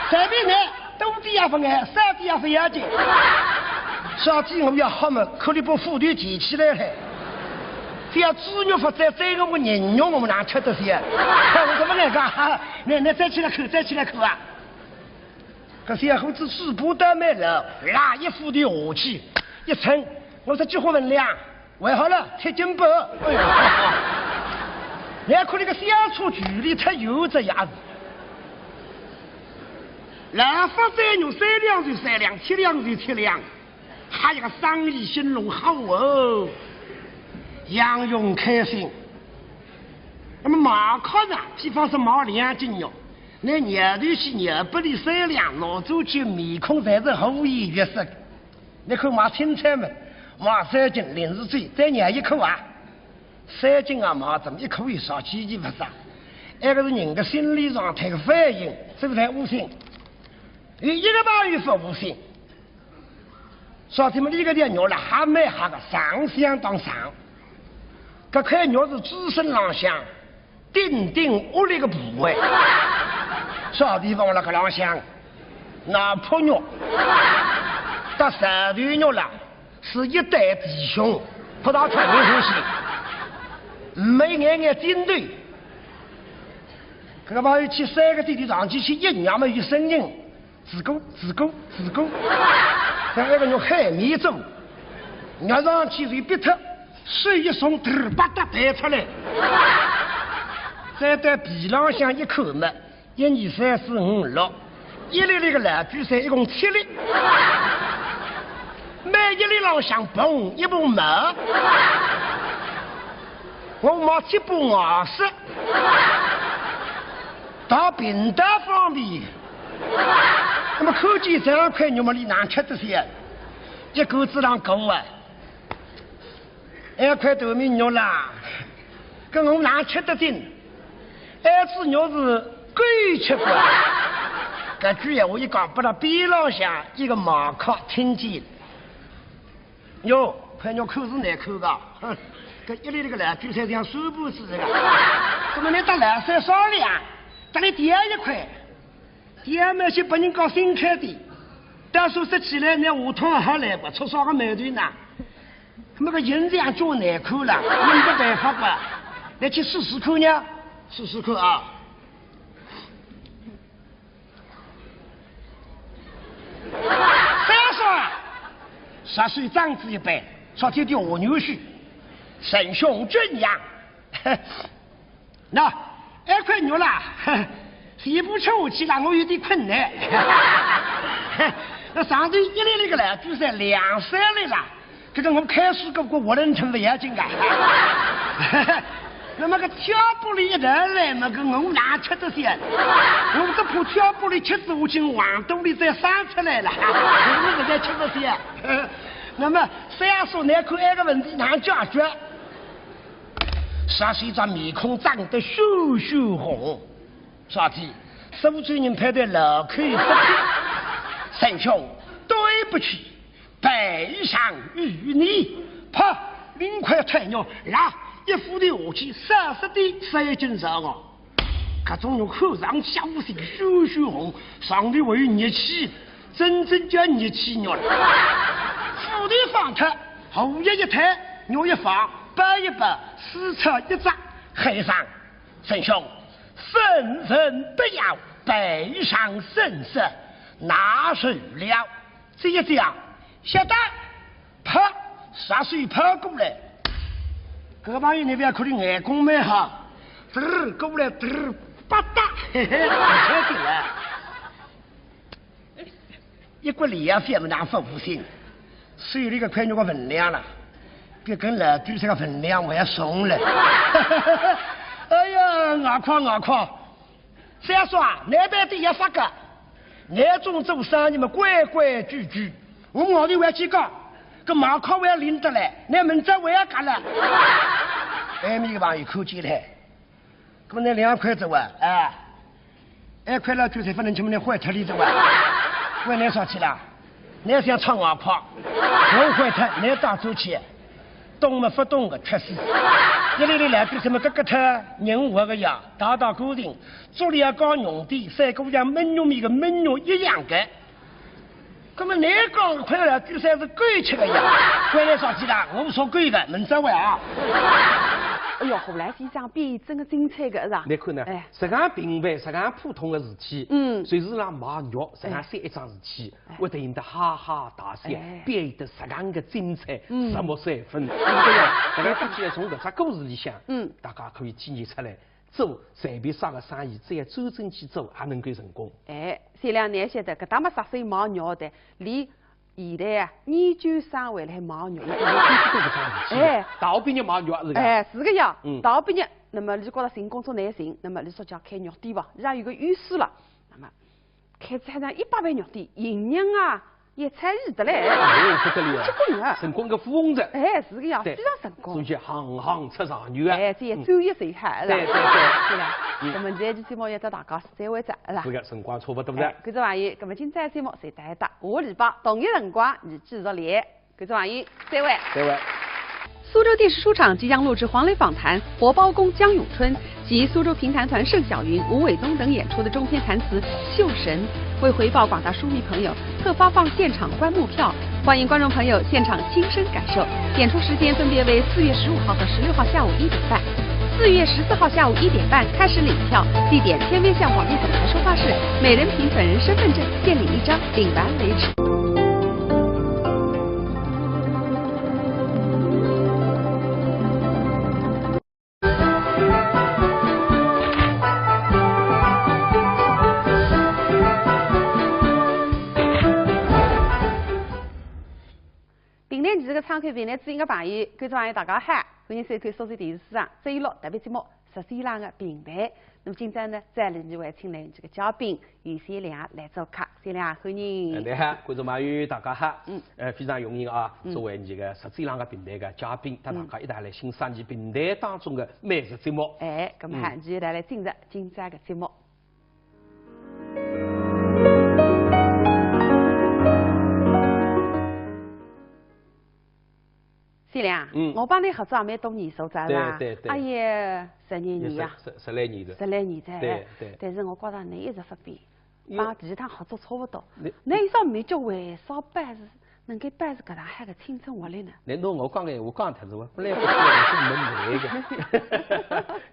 随便倷，多点也勿碍，少点也勿要紧。啥体我要好么，可以把斧头提起来嘿。只要猪肉勿宰，宰我个人肉，我们哪吃得消？我怎么来讲？哈，倷，倷再起来看，再起来看啊！搿小伙子嘴巴倒蛮牢，啦，一斧头下去，一称，我说几化分量？ 还好了，七斤半。哎呀，倷看搿个相差距离忒远哉呀！老法宰肉，三两就三两，七两就七两，还有个生意兴隆好哦，杨勇开心。那么马克呢？比方说买两斤肉，拿肉头去肉拨俚三两，拿走就面孔侪是和颜悦色。 倷看买青菜嘛，买三斤，零食水，再肉一克啊，三斤啊买，怎么一克有啥，几乎勿啥？埃个是人的心理状态个反应，是勿是？无心，有一个朋友勿无心，啥体么？俚搿条肉了还蛮好个，长相当长，搿块肉是猪身浪向 顶顶恶劣个部位，啥地方了？搿浪向，脑壳肉，搭舌头肉啦，是一对弟兄，勿大穿个东西，没眼眼睛头。搿个朋友去三个弟弟上去去一捏么有声音， 吱咕吱咕吱咕，像埃个肉海绵做，捏上去就一逼脱，手一松，嘚儿吧嗒弹出来。再到皮浪向一看嘛，一二三四五六，一粒粒个老韭菜一共七粒，每一粒浪向嘭一蓬毛。我买七把牙刷，汏便当方便。 那么看见搿块肉么，俚哪吃得消？一口子浪讲啊，埃块头面肉啦，搿我哪吃得进？埃只肉是狗吃过。搿句闲话一讲，拨辣边浪向一个马克听见。哟，块肉看是难看个，哼，搿一粒粒个老韭菜像算盘子实梗。那么倷搭老三商量，搭俚调一块。 第二嘛，先拨人家新开店，到时候说起来，拿下趟还来吧，出啥个矛盾呢？那个形象做难看了，没得办法吧？来去试试看呢，试试看啊。三叔啊，啥事？张子一般，啥天地我牛婿，沈兄怎样？ 那，埃块肉啦，全部吃下去啦，我有点困难。那上头一粒粒个老韭菜两三粒啦，搿个我开水搿个我能吞勿要紧个。那么个挑拨离一道来嘛，搿我哪吃得消？我只怕挑拨离吃仔下去，黄肚里再生出来了，我实在吃勿消。那么三叔，倷看埃个问题哪解决？ 啥是一张面孔涨得血血红，啥体？苏州人派得老口一说，沈兄，对不起，赔偿于你。啪，拎块菜肉，啦，一斧头下去，三十点，三斤肉哦。搿种肉看上去乌黑血血红，上头还有热气，真正叫热气肉了。斧头放脱，荷叶一推，肉一放，包一包，撕出一只，喊声：“沈兄，生人不要背上生死，拿手了。”这一讲，晓得。 啪，啥水泡过来。搿个朋友，你覅看伊眼光蛮好，嘚儿过来，嘚儿吧嗒，嘿嘿，勿晓得了。一个礼也覅么哪勿无心，手里搿块肉个分量了，比跟老底这个分量还要重了。哎呀，外快外快， 小叔啊，㑚班的也发个，㑚种做生意么规规矩矩，我外头还去讲，搿马靠还要领得来，㑚明朝还要讲了。埃面个朋友看见了，搿么㑚两块走啊？哎，埃块老酒才勿能吃么，㑚坏脱里走啊？为㑚啥去啦？ 㑚想唱外快，我坏脱，㑚打出去，懂么勿懂个，吃死。一粒粒来个什么咯咯脱，人活个呀，大大个人，嘴里要讲浓点，赛过像焖肉面个焖肉一样个。搿么㑚讲个快来，就算是狗吃个呀，关来啥去啦？我勿说狗个，门子外啊。哎哟，胡兰先生表演真个精彩个，是吧？侬看呢？哎。实梗平凡，实梗普通个事体，嗯。就是辣卖肉，实梗哎。三桩事体。 哎。会得演得哈哈大笑，哎。表演得实梗个精彩，嗯。入木三分。对不对呀？大家估计从搿只故事里向，嗯。大家可以体现出来，做随便啥个生意，只要专心去做，也能够成功。哎，小亮，侬晓得，搿搭么啥事卖肉个，连现在啊，研究生回来卖肉，伊都有听说过搿桩事体。哎。大学毕业卖肉是个？哎，是个呀，嗯。大学毕业，那么伊觉得寻工作难寻，那么伊说叫开肉店吧，伊也有个意思了。那么 开出海上一百爿肉店，营业额也超亿得嘞。哦，不得了啊。结棍啊。成功个富翁哉。哎，是个呀，对。非常成功。所以行行出状元啊。哎，这也专业厉害，是吧？对，对，对。是吧？嗯。那么现在节目也到大家再会哉，是吧？是个，辰光差不多哉。哎，观众朋友，那么今朝节目就到这，下礼拜同一辰光，伲继续来。 观众朋友，再会。再会。苏州电视书场即将录制黄磊访谈《活包公》江永春及苏州评弹团盛小云、吴伟宗等演出的中篇弹词《绣神》。为回报广大书迷朋友，特发放现场观摩票，欢迎观众朋友现场亲身感受。演出时间分别为四月十五号和十六号下午一点半。四月十四号下午一点半开始领票，地点：天边巷广电总台收发室，每人凭本人身份证现领一张，领完为止。 评弹艺术个窗口，评弹知音个朋友，观众朋友，大家好，欢迎收看苏州电视书场周一六特别节目《十三郎个评弹》。那么今朝呢，再来为请来这个嘉宾， 由小亮来做客，小亮，欢迎。哎，你好，观众朋友，大家好。嗯。呃，非常荣幸啊，嗯。作为这个《十三郎个评弹》个嘉宾，搭大家一道来欣赏伲评弹当中个美食节目。哎，那么嗯。伲一道来进入今朝个节目。小亮，嗯。我帮侬合作也蛮多年数哉，是吧？对，对，对。哎呀，十几年呀。也十，十，十来年哉。十来年哉。对，对。但是我觉着侬一直勿变。 哟。帮第一趟合作差勿多。侬，侬有啥秘诀为啥保持，能够保持搿能好个青春活力呢？侬拿我讲个闲话讲脱是伐？本来勿是，我是问侬个。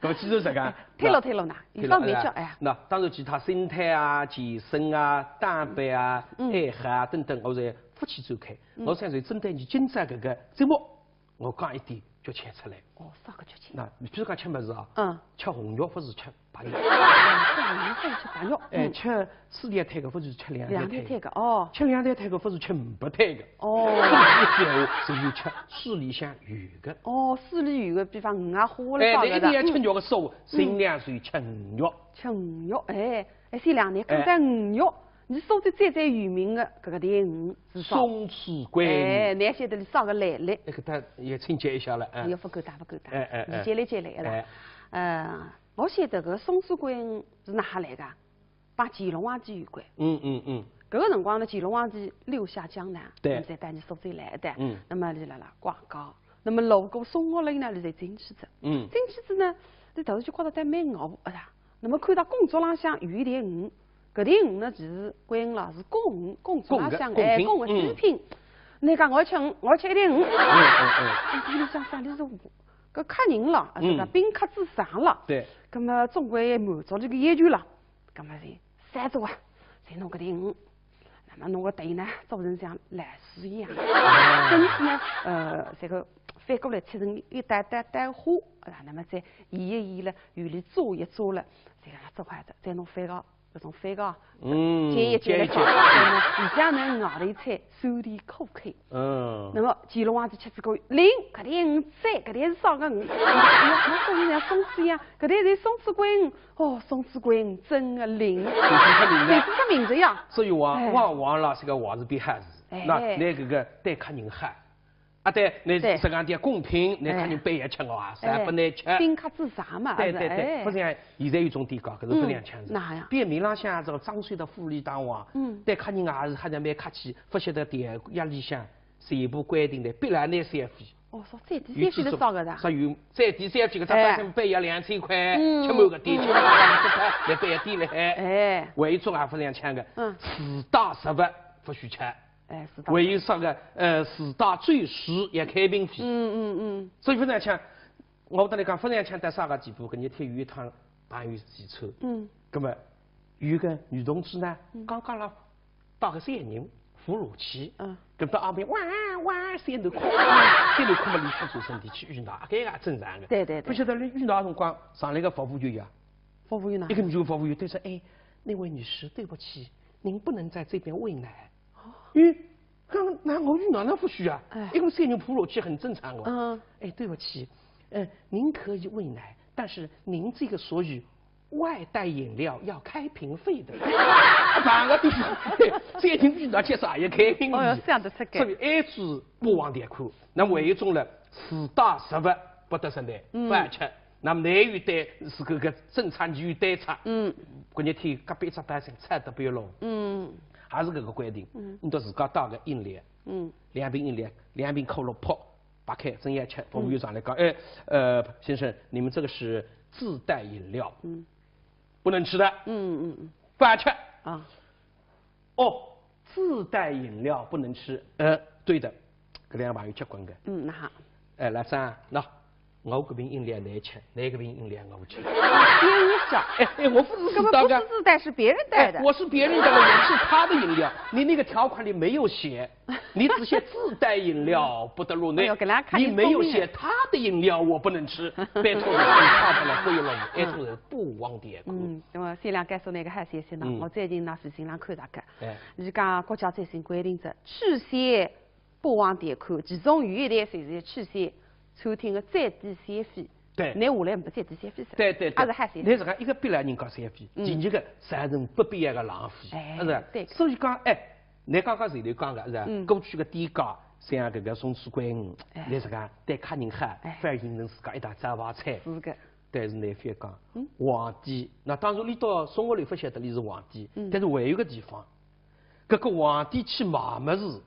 搿么既然实梗，退路，退路呢？有啥秘诀？哎呀。那当然，其他心态啊、健身啊、打扮啊、嗯。爱好啊等等，我侪勿去展开。嗯。我想说，针对伲今朝搿个节目， 我讲一点诀窍出来。哦，啥个诀窍？那，你比如讲吃物事啊，嗯。吃红肉勿是吃白肉。哦，吃红肉勿是吃白肉。哎，嗯。吃四条腿个勿是吃两条腿。两条腿个，哦。吃两条腿个勿是吃五百腿个。哦。搿么一句闲话，就是吃水里向有个。哦，水里有个，比方鱼啊、虾啦，哎，啥个的。侬一定要吃肉个时候，嗯。尽量是吃鱼肉。吃鱼肉，哎，哎，小亮，侬讲到鱼肉， 伲苏州最最有名个搿个鲫鱼是啥？松鼠桂鱼。哎，侬晓得伊啥个来历？哎，搿搭也请教一下了，哎。哎哟，勿敢当，勿敢当。哎，哎，哎。理解，理解来了。哎。呃，我晓得搿个松鼠桂鱼是哪哈来个？帮乾隆皇帝有关。嗯，嗯，嗯。搿个辰光呢，乾隆皇帝六下江南，对。那么才到伲苏州来的。嗯。那么伊辣辣逛街，那么路过松鹤楼呢，伊就进去哉。嗯。进去哉呢，伊突然就觉得倒蛮闹，哎呀，那么看到供桌浪向有一条鱼，搿条鱼呢，其实关鱼啦，是供鱼，供桌浪向，供个，供品，哎，供个主品。嗯。倷讲我要吃鱼，我要吃一条鱼。嗯，嗯，嗯。哎，倷想想，倷是搿客人了，啊，是吧？嗯。宾客至上了。对。葛么总归满足搿个要求了。葛么就三桌啊，侪弄搿条鱼。 那么弄个头呢，做成像老鼠一样，身体呢，呃，这个翻过来切成一点点点花，啊，那么再移一移了，有里做一做了，这个做好的，再弄翻个，搿种翻个，嗯，煎一煎了，煎一煎。那么以上呢，外头一菜，酸甜苦口。嗯。那么乾隆皇帝吃仔过，灵，搿点鱼赞，搿点是啥个鱼？哎呀，我说人家松子呀，搿点是松子桂鱼。 哦，松子桂鱼真个灵，就是它名字。就是它名字呀。所以王，哎。王，王老师个话是比还是，哎。那，那个个对客人好，啊，对，那对。实际上点供品，那客人哎。不要吃哦，啊，哎。啥不能吃。宾客至上嘛，对，对，对，哎。不是呀，现在有种地界，可是不能吃。嗯，哪样？比如面浪向这个装修的富丽堂皇，嗯。对客人啊，还是蛮客气，不晓得店压里向 全部规定的，必然拿三分。哦，说最低三分的少个的。所以最低三分个，哎。百姓百要两千块，嗯，吃满个店，嗯。吃满个店，来百要店了，哎。哎。还有种也不两千个，嗯。自带食物不许吃。哎，是的。还有啥个，呃，自带酒水也开瓶费。嗯，嗯，嗯。所以不两千，我跟你讲，不两千到啥个地步，跟你听有一趟朋友汽车。嗯。那么有个女同志呢，嗯。刚刚了 带个小囡扶路去，嗯。搿搭阿妹哇哇小囡哭，小囡哭嘛，伊去做身体去喂奶，搿个也正常个。对对对。不晓得喂奶辰光，上来个服务员呀，服务员呢？一个女服务员对说：“哎，那位女士，对不起，您不能在这边喂奶。”哦。哎，刚刚我喂奶那不许啊，哎。一个小囡扶路去很正常哦。嗯。哎，对不起，呃，您可以喂奶，但是您这个所有 外带饮料要开瓶费的。办个地方，最近遇到介啥也开瓶费。哦哟，想得出个。所以爱子不忘点苦，那么还有一种呢，自带食物不得上台，嗯。不好吃。那么那有对是搿个正常就有对策。嗯。关键天隔壁只百姓菜都不要弄。嗯。还是搿个规定，嗯。你都自家带个饮料，嗯。两瓶饮料，两瓶可乐泡， 白开，正要吃，服务员上来讲，哎，呃，先生，你们这个是自带饮料，嗯。不能吃的，嗯，嗯，嗯。不好吃。啊。哦，自带饮料不能吃，呃，对的，搿两个朋友结棍个。嗯，那好。哎，老张，喏，我搿瓶饮料侬吃，侬搿瓶饮料我吃。便宜少。哎，哎，我不是自带的。搿么不是自带，是别人带的。哎，我是别人带的，我是他的饮料，你那个条款里没有写。 你只写自带饮料不得入内，哎哟，搿两个客人你没有写他的饮料我不能吃，拜托你，你看看了不要了，哎，这个人不忘点苦。嗯，那么先来告诉那个海鲜先生，嗯。我最近呢是新浪看到个，哎。伊讲国家最新规定着，吃鲜不忘点苦，其中有一点就是吃鲜餐厅的最低消费。对。拿下来没最低消费是吧？对对对。还是海鲜。那是讲一个必然人家消费，嗯。第二个造成不必要的浪费，哎，是吧？对。所以讲，哎， 侬刚刚前头讲个是吧？嗯。过去个店家像搿个松鼠桂鱼，哎。侬自家对客人好，哎。反而形成自家一道招牌菜。是个。但是侬覅讲，嗯。皇帝，那当然伊到生活里勿晓得伊是皇帝，嗯。但是还有个地方，搿个皇帝去买物事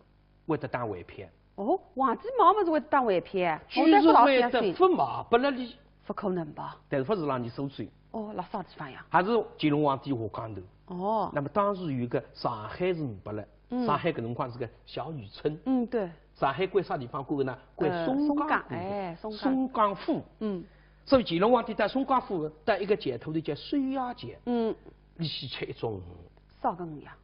会得打回票。哦，皇帝买物事会得打回票？居然会得勿买拨了伊。勿可能吧？但是勿是让伊收走。哦，辣啥地方呀？还是乾隆皇帝下江南。哦。那么当时有一个上海是没拨了， 嗯。上海搿辰光是个小渔村。嗯，对。上海归啥地方管个呢？归松江管个。呃，松江，哎，松江。松江府。嗯。所以乾隆皇帝到松江府，到一个街头头叫收押街。嗯。伊去吃一种啥个鱼呀？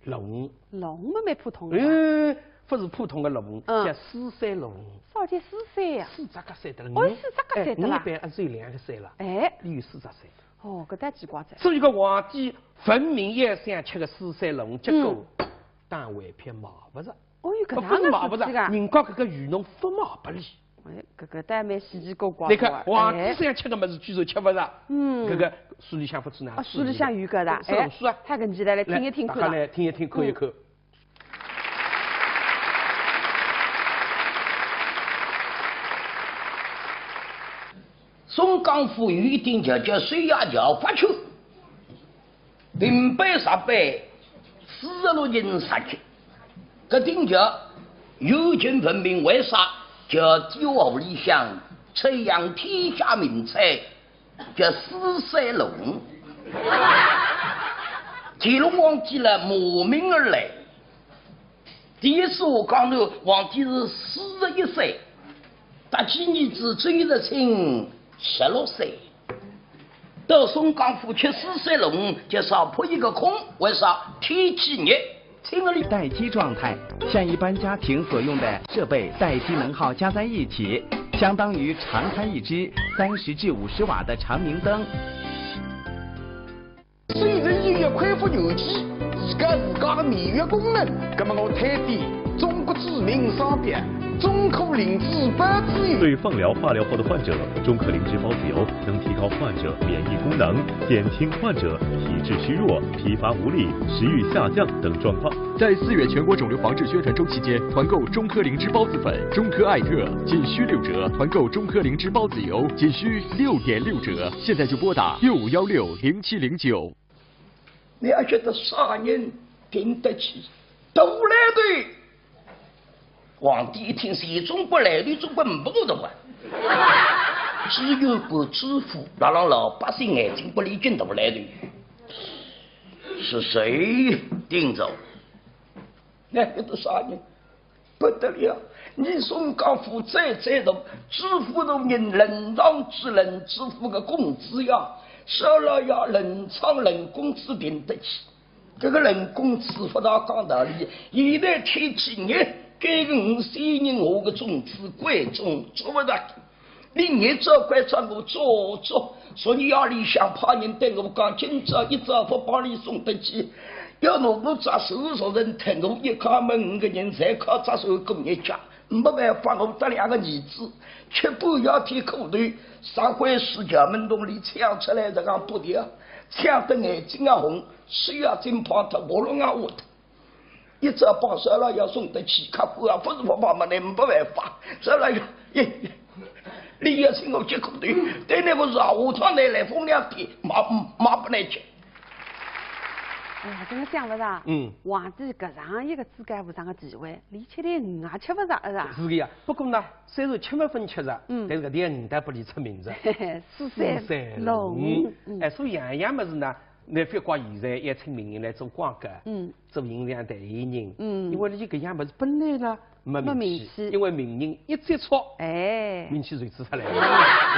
鲈鱼。鲈鱼嘛蛮普通个呀。哎，勿是普通个鲈鱼，嗯。叫四色鲈鱼。啥叫四色呀？四只脚色得了。哦，四只脚色得啦。哎，鱼一般也只有两个色啦。哎。伊有四只色。 哦，搿倒奇怪哉。所以讲皇帝分明也想吃个四色鲈鱼，结果，嗯。打回票买勿着。哦哟，搿能个事体啊。勿是买勿着，人家搿个鱼农勿买拨伊。哎，搿个倒蛮稀奇古怪个。侬看，皇帝想吃个物事，哎。居然吃勿着。嗯。搿个书里向勿出呢。啊，书里向有搿个，是，哎，是啊。搿个记得来听一听看啦。来，大家来听一听，看一看。嗯。 松江府有一定桥，叫水衙桥法圈，平板石板，四十六人石级。搿定桥有情分明，为啥？桥底河里向出一样天下名菜，叫四色鲈鱼。乾隆皇帝呢，慕名而来。第一次下江南，皇帝是四十一岁，搭仔儿子周日清十六岁。到松江府吃四三弄，就少扑一个空，为啥？天气热，请了你。待机状态，像一般家庭所用的设备待机能耗加在一起，相当于常开一支三十至五十瓦的长明灯。 虽然已经恢复原气，依靠自家的免疫功能，那么我推荐中国著名商标中科灵芝孢子油。对放疗、化疗后的患者，中科灵芝孢子油能提高患者免疫功能，减轻患者体质虚弱、疲乏无力、食欲下降等状况。在四月全国肿瘤防治宣传周期间，团购中科灵芝孢子粉、中科艾特仅需六折，团购中科灵芝孢子油仅需六点六折。现在就拨打六五幺六零七零九。 你还晓得啥人顶得起大来头？皇帝一听，谁中国来头，中国没个的吧？只有个知府，让让老百姓眼睛不离近大来头。是谁顶着？你还晓得啥人？ 不得了，你松江府最最大，知府大人，冷上至冷知府个公子呀，少老爷冷上冷公子顶得起。这个冷公子不大讲道理，现在天气热，该个五十人我个种子贵重，做不得。 你日照关照我做做，昨日夜里向派人对我讲，今朝一早不帮你送得去，要拿我只手熟人疼我一家门五个人侪靠只手过日脚，没办法，我得两个儿子，吃半夜天苦头，啥回事？衙门洞里抢出来这样不的，抢得眼睛啊红，手啊震碰脱，喉咙啊哑脱。 一只帮少老爷送得去，客官啊，不是不帮忙，那没办法。少老爷，哎，你也请我吃苦头，对那个热乎汤来来风凉天，马马不来吃。哎呀，真的想不到，嗯皇帝搿样一个至高无上的地位，连吃点鱼也吃不着，是吧？是个呀，不过呢，虽然吃没分吃着，嗯但是搿点鱼倒拨俚出名着。嘿嘿，四三弄，嗯哎，所以样样物事呢，侬勿怪现在也请名人来做广告，嗯做形象代言人，嗯因为侬搿样物事本来呢没没名名气因为名人一接触，哎，名气就出来了。你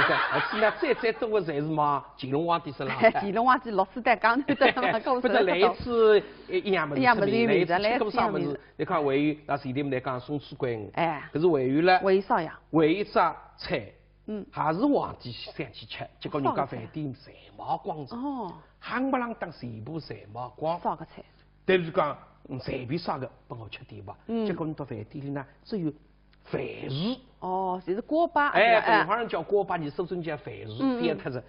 看，而且呢，最最多的侪是嘛，乾隆皇帝身上。乾隆皇帝六世戴江南戴嘛，或者来一次一样物事一样物事出名，来一次有名字吃过啥物事来一次。你看还有，那前头我们来讲松鼠桂鱼，哎可是还有呢，为啥呀？还有一只菜，嗯还是皇帝想去吃，结果人家饭店侪卖光了，哦，夯不啷当全部侪卖光。啥个菜？但是讲，嗯随便啥个，拨我吃点吧。嗯结果侬到饭店里呢，只有饭鱼。哦，就是锅巴，哎，是吧北方人叫锅巴，你苏州人叫饭鱼，嗯嗯变脱了。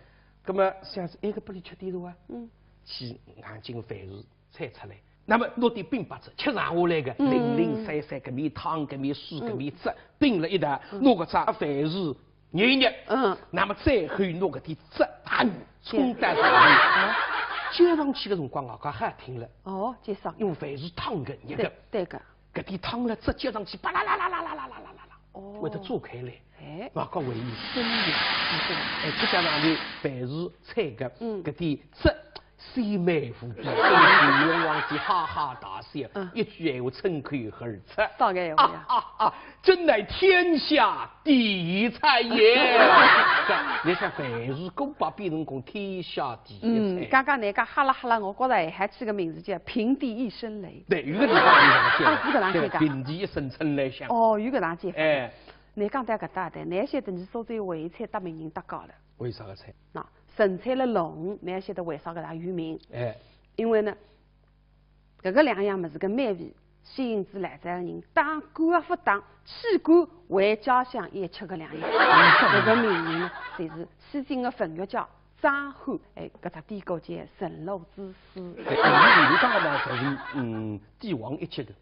那么想是，哎，搿拨侬吃点个啊？嗯，去硬劲饭鱼菜出来。那么拿点饼拨仔，吃剩下来个，嗯零零散散，搿面汤，搿面水，搿面汁，并了一道，拿搿只饭鱼捏一捏。嗯，那么最后拿搿点汁，哎，冲到上面，接上去个辰光啊，介好听了，哦，介绍，因为饭鱼烫个，热个对，对个，搿点汤了汁接上去，啪啦啦啦啦啦啦啦啦啦啦，哦会得炸开来。哎，外加还有生鱼之风，而且加上头饭鱼菜个，嗯搿点汁鲜美无比，乾隆皇帝哈哈大笑，嗯一句闲话冲口而出。啥个闲话呀？啊啊啊！真乃天下第一菜也。你想饭鱼锅巴变成功天下第一嗯，菜。刚刚侬讲哈啦哈啦，我觉着还好起个名字叫平地一声雷。对，有个地方有这样讲，啊，有搿能介讲对，平地一声春雷响。哦，有搿能介讲。哎，侬讲到搿搭的，侬晓得是苏州徽菜搭名人搭界了。为啥个菜？那陈菜了龙，侬晓得为啥搿能有名？哎，因为呢，搿个两样物事个美味吸引住来哉个人，当官也勿当，去官回家乡也吃搿两样。搿个名人呢，就是西京个文学家张翰，哎，搿只典故叫《神农之书》。对，平地有讲呢，侪是嗯帝王一级的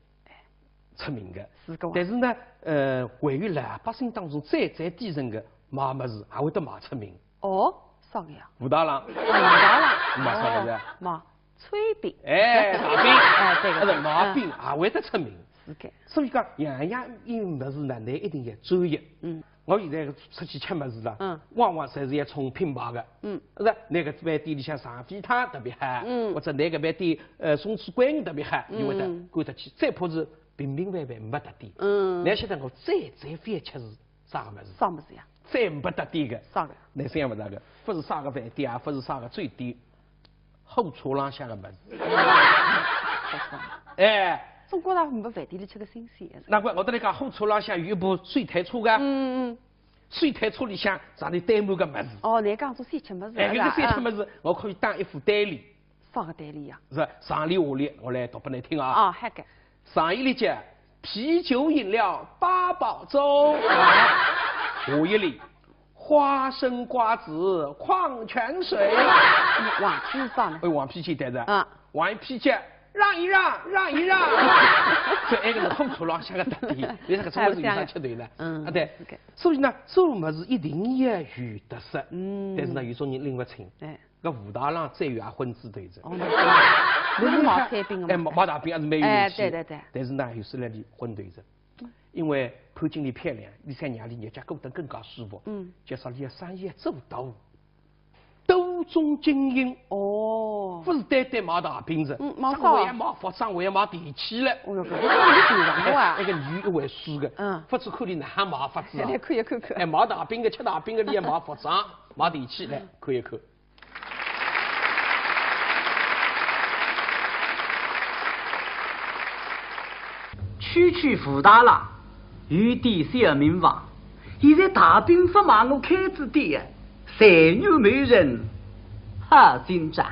出名的。是个哇但是呢，呃，还有老百姓当中最最底层的卖物事，也会得卖出名。哦，啥个呀？武大郎，哦，武大郎。卖啥个呀哦，卖炊饼。哎，大饼，哎，对个，啊，对个。卖饼也会得出名。是个。所以讲，样样物事呢，侬一定要专业。嗯。我现在出去吃物事了，嗯。往往侪是要冲品牌个。嗯。是吧？哪个饭店里向上海汤特别好，嗯。或者哪个饭店，呃，松鼠桂鱼特别好，嗯。因为呢，赶得去，再怕是平平凡凡没得点。嗯。侬晓得我最最欢喜吃是啥个物事？啥物事呀？最没得点个。啥个？侬想勿到个，勿是啥个饭店啊，勿是啥个酒店，火车浪向个物事。哎。总觉着没饭店里吃个新鲜。难怪我跟侬讲，火车浪向有一部水推车个。嗯嗯嗯。水推车里向上头堆满个物事。哦，侬讲做小吃物事，哎，搿个小吃物事，我可以当一副对联。啥个对联呀？是，上联下联，我来读拨侬听啊。啊，好个。上一联叫，啤酒饮料八宝粥。下一联，花生瓜子矿泉水。黄皮是啥呢？哎，黄皮简单的。啊。黄皮叫，让一让，让一让。所以埃个是火车浪向个特点，侬搿个中国人有啥吃头呢？嗯，啊，对。OK。所以呢，做物事一定要有特色。嗯。但是呢，有种人拎勿清。哎。搿武大郎最有也昏子头子。哦，那是，那是卖炊饼个嘛。哎，卖，卖大饼还是蛮有名气。哎，对对对。但是呢，有时呢，伊昏头子。因为潘金莲漂亮，伊想让伊日脚过得更加舒服。嗯。就说伊个生意做大，多种经营。哦。勿是单单卖大饼子，嗯，卖啥啊？还要卖服装，还要卖电器了。哦哟，搿个是有钱人个啊。哎，搿个女一回书个，嗯。勿是看伊哪能卖法子啊。来看一看看。哎，卖大饼个、吃大饼个，伊也卖服装、卖电器，来看一看。 区区武大郎，有点小名望，现在大饼勿卖我开仔店，才女媒人好进账。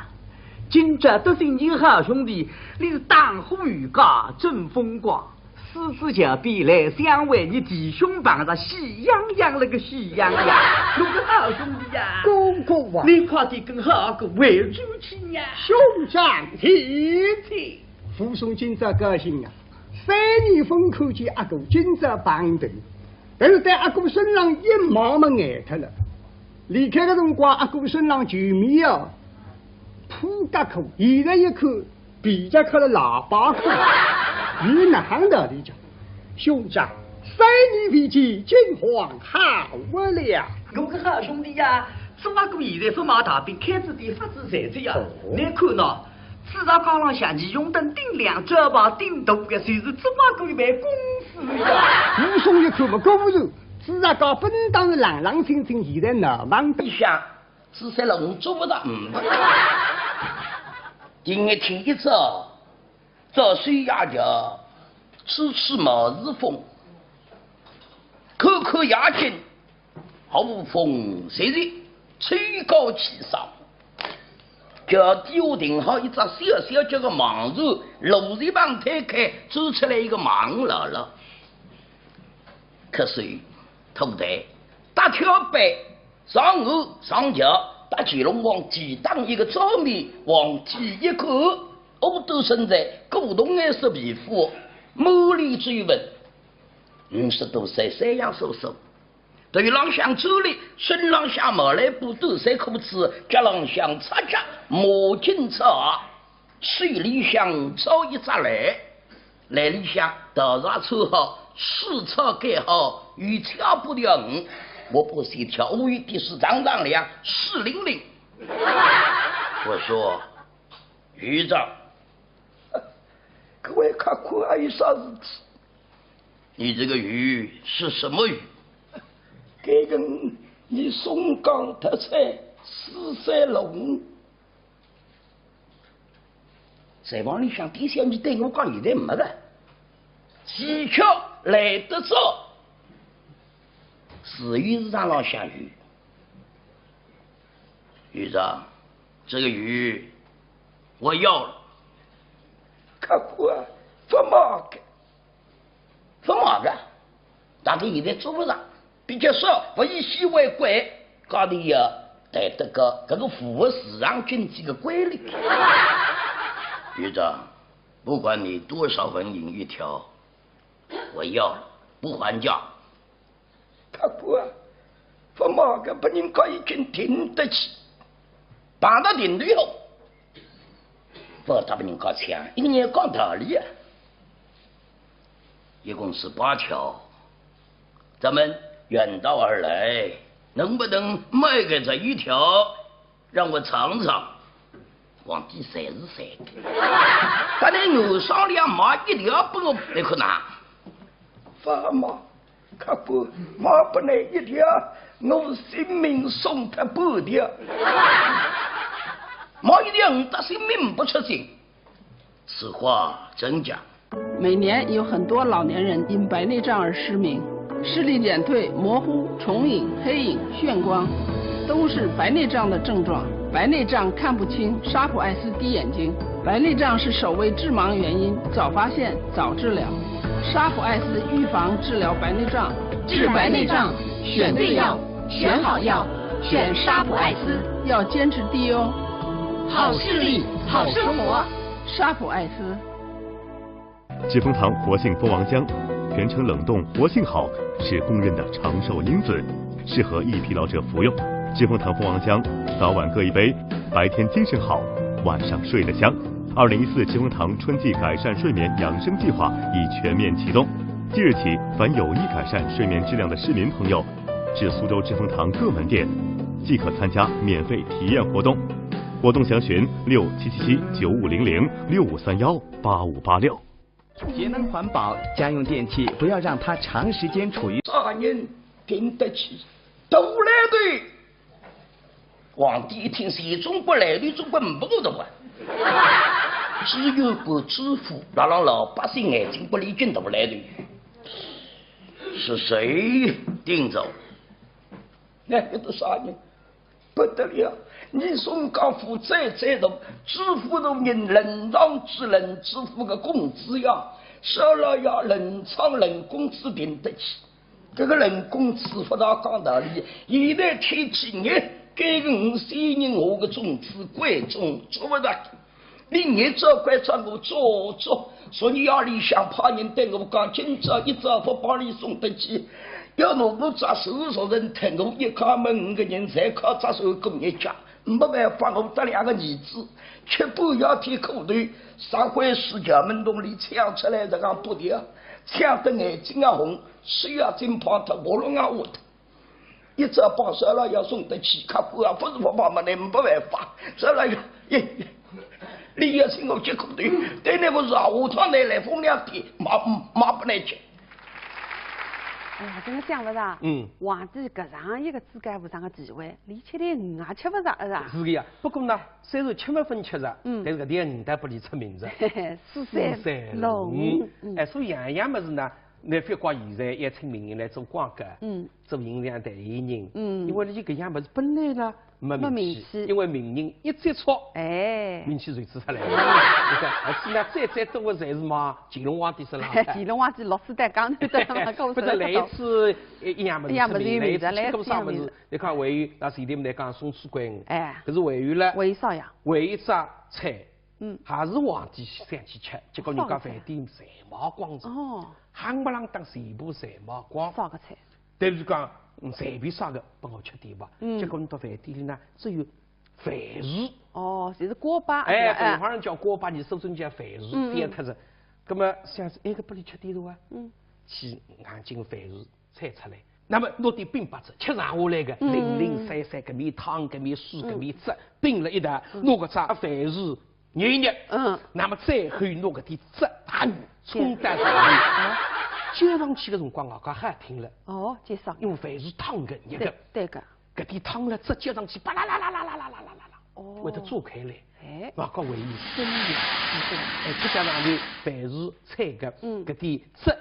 今朝得信你好兄弟，你是打虎游街真风光。 狮子桥边来相会，你弟兄碰着喜洋洋了个喜洋洋。我个好兄弟呀，哥哥啊，你快点跟好哥回转去呀。兄长请起。武松今朝高兴啊，三年勿看见阿哥，今朝碰头，但是对阿哥身浪一望么呆脱了。离开个辰光，阿哥身浪旧棉袄， 破夹克，现在一看，皮夹克了喇叭裤，有哪哼道理讲？兄长，三年未见，金黄好不了。我个好兄弟呀，做阿哥现在勿卖大饼，开仔店发仔财哉呀。哦。侬看喏，紫石街浪向，霓虹灯顶亮，招牌顶大个，就是做阿哥一爿公司呀。武松一看嘛，果然，紫石街本当是冷冷清清，现在闹忙得。里向 紫石路我做勿到，嗯。第二天一早，早睡夜觉，吹吹毛子风，看看夜景，好风习习，吹高气爽。脚底下停好一只小小叫个盲船，路一旁推开，走出来一个盲老老。瞌睡，拖台，搭跳板， 上岸上桥，搭乾隆皇帝打一个照面，皇帝一看，五斗身材，古铜颜色皮肤，满脸皱纹，五十多岁，三样叔叔。头浪向走哩，身浪向毛蓝布短衫裤子，脚浪向赤脚，墨镜赤鞋。 手里向抄一只篮，篮里向稻草穿好，水草盖好，有条不条鱼，我把线条乌一点水长长亮，水灵灵。我说，渔长，各位客官，还有啥事体？你这个鱼是什么鱼？这个，你松江特产四色龙。 厨房里向店小二对我讲，现在没了，几巧来得早。自由市场浪向有。渔长，这个鱼我要了。客官，勿卖个。 勿卖个，大概现在做勿着，比较少，物以稀为贵，价钿也抬得高，搿个符合市场经济个规律。渔长，不管你多少纹银一条，我要了，不还价。 客官，勿卖个，拨人家已经停得起，碰到停头以后，勿搭拨人家抢，一个人讲道理啊。一共是八条，咱们远道而来，能不能卖给咱一条，让我尝尝？皇帝才是谁的？他那牛上里卖一条不，你可拿？法妈，客官，卖不来一条，我性命送他半条。卖一条，你的性命不出征。此话怎讲？每年有很多老年人因白内障而失明，视力减退、模糊、重影、黑影、眩光，都是白内障的症状。白内障看不清，沙普爱思滴眼睛。白内障是首位致盲原因，早发现，早治疗。沙普爱思预防治疗白内障，治白内障，选对药，选好药，选沙普爱思。要坚持滴哦。好视力，好生活。沙普爱思。 知蜂堂活性蜂王浆，全程冷冻，活性好，是公认的长寿因子，适合易疲劳者服用。知蜂堂蜂王浆，早晚各一杯，白天精神好，晚上睡得香。二零一四知蜂堂春季改善睡眠养生计划已全面启动，即日起，凡有意改善睡眠质量的市民朋友，至苏州知蜂堂各门店，即可参加免费体验活动。活动详询六七七七九五零零、六五三幺八五八六。 节能环保，家用电器不要让它长时间处于啥人顶得起？大来头。皇帝一听，谁中国来的中国没个的话，只有个知府，让让老百姓眼睛不离近大来头。是谁顶着？那个都啥人？ 不得了，你总讲负债再大，知府大人冷藏之冷，知府个工资呀，少老爷冷藏冷工资顶得起。这个冷工资不大讲道理，现在天气热，给个五十人我个种子贵种，做不到。 你日照关照我做做，昨日夜里向派人对我讲，今朝一朝勿帮你送得去，要拿我只手熟人疼，我一家门五个人侪靠只手过日脚，没办法，我得两个儿子，吃半夜天苦头，啥回事？衙门洞里抢出来这样不得，抢得眼睛也红，手也震胖脱，喉咙也哑脱。 一朝帮少老爷送得去，客官啊，不是不帮嘛，你没办法。少老爷，你也是我结苦头，对那个老和尚来来风凉天，骂骂不来去。哎呀，真的想不到，嗯，皇帝搿样一个至高无上的地位，连吃点鱼也吃不着，是吧？是的呀。不过呢，虽然吃没分吃着，嗯但是搿点鱼倒拨伊出名字。嘿嘿，四山四山龙龙。嗯哎，所以样样物事呢，侬勿怪现在也请名人来做广告，嗯，做形象代言人，嗯因为伊搿样物事本来呢没没名气，名气因为名人一接触，哎，名气就出来了。你看，而且呢，最最多的侪是嘛乾隆皇帝身浪乾隆皇帝落水担讲头的嘛，不是来一次一样物事一样物事出名，来一次有名的吃过啥物事来一次有名的？你看还有，那是现在来讲送水鬼，哎，可是还有了，为啥呀？还有一只菜，嗯，还是皇帝想去吃，结果人家啥个菜饭店侪卖光了，哦，夯不啷当全部侪卖光。啥个菜？但是讲，嗯随便啥个，帮我吃点吧。嗯结果侬到饭店里呢，只有饭薯。哦，就是锅巴，哎，是吧北方人叫锅巴，你苏州人叫饭薯，嗯嗯变脱了。那么想是，哎，搿拨伊吃点个啊？嗯，去硬劲饭薯菜出来。那么拿点冰白汁，吃剩下来个，嗯零零散散，搿面汤，搿面水，嗯搿面汁，并了一道，嗯拿搿只饭薯捏一捏。嗯，那么最后拿搿点汁啊，冲到上面，接上去个辰光啊，讲好听了，哦，介绍，因为饭薯烫个，热个对，对个，搿点汤了汁接上去，巴啦啦啦啦啦啦啦啦啦啦，哦会得炸开来。哎，外加还有生意，哎，再加上呢，饭薯菜个，嗯搿点汁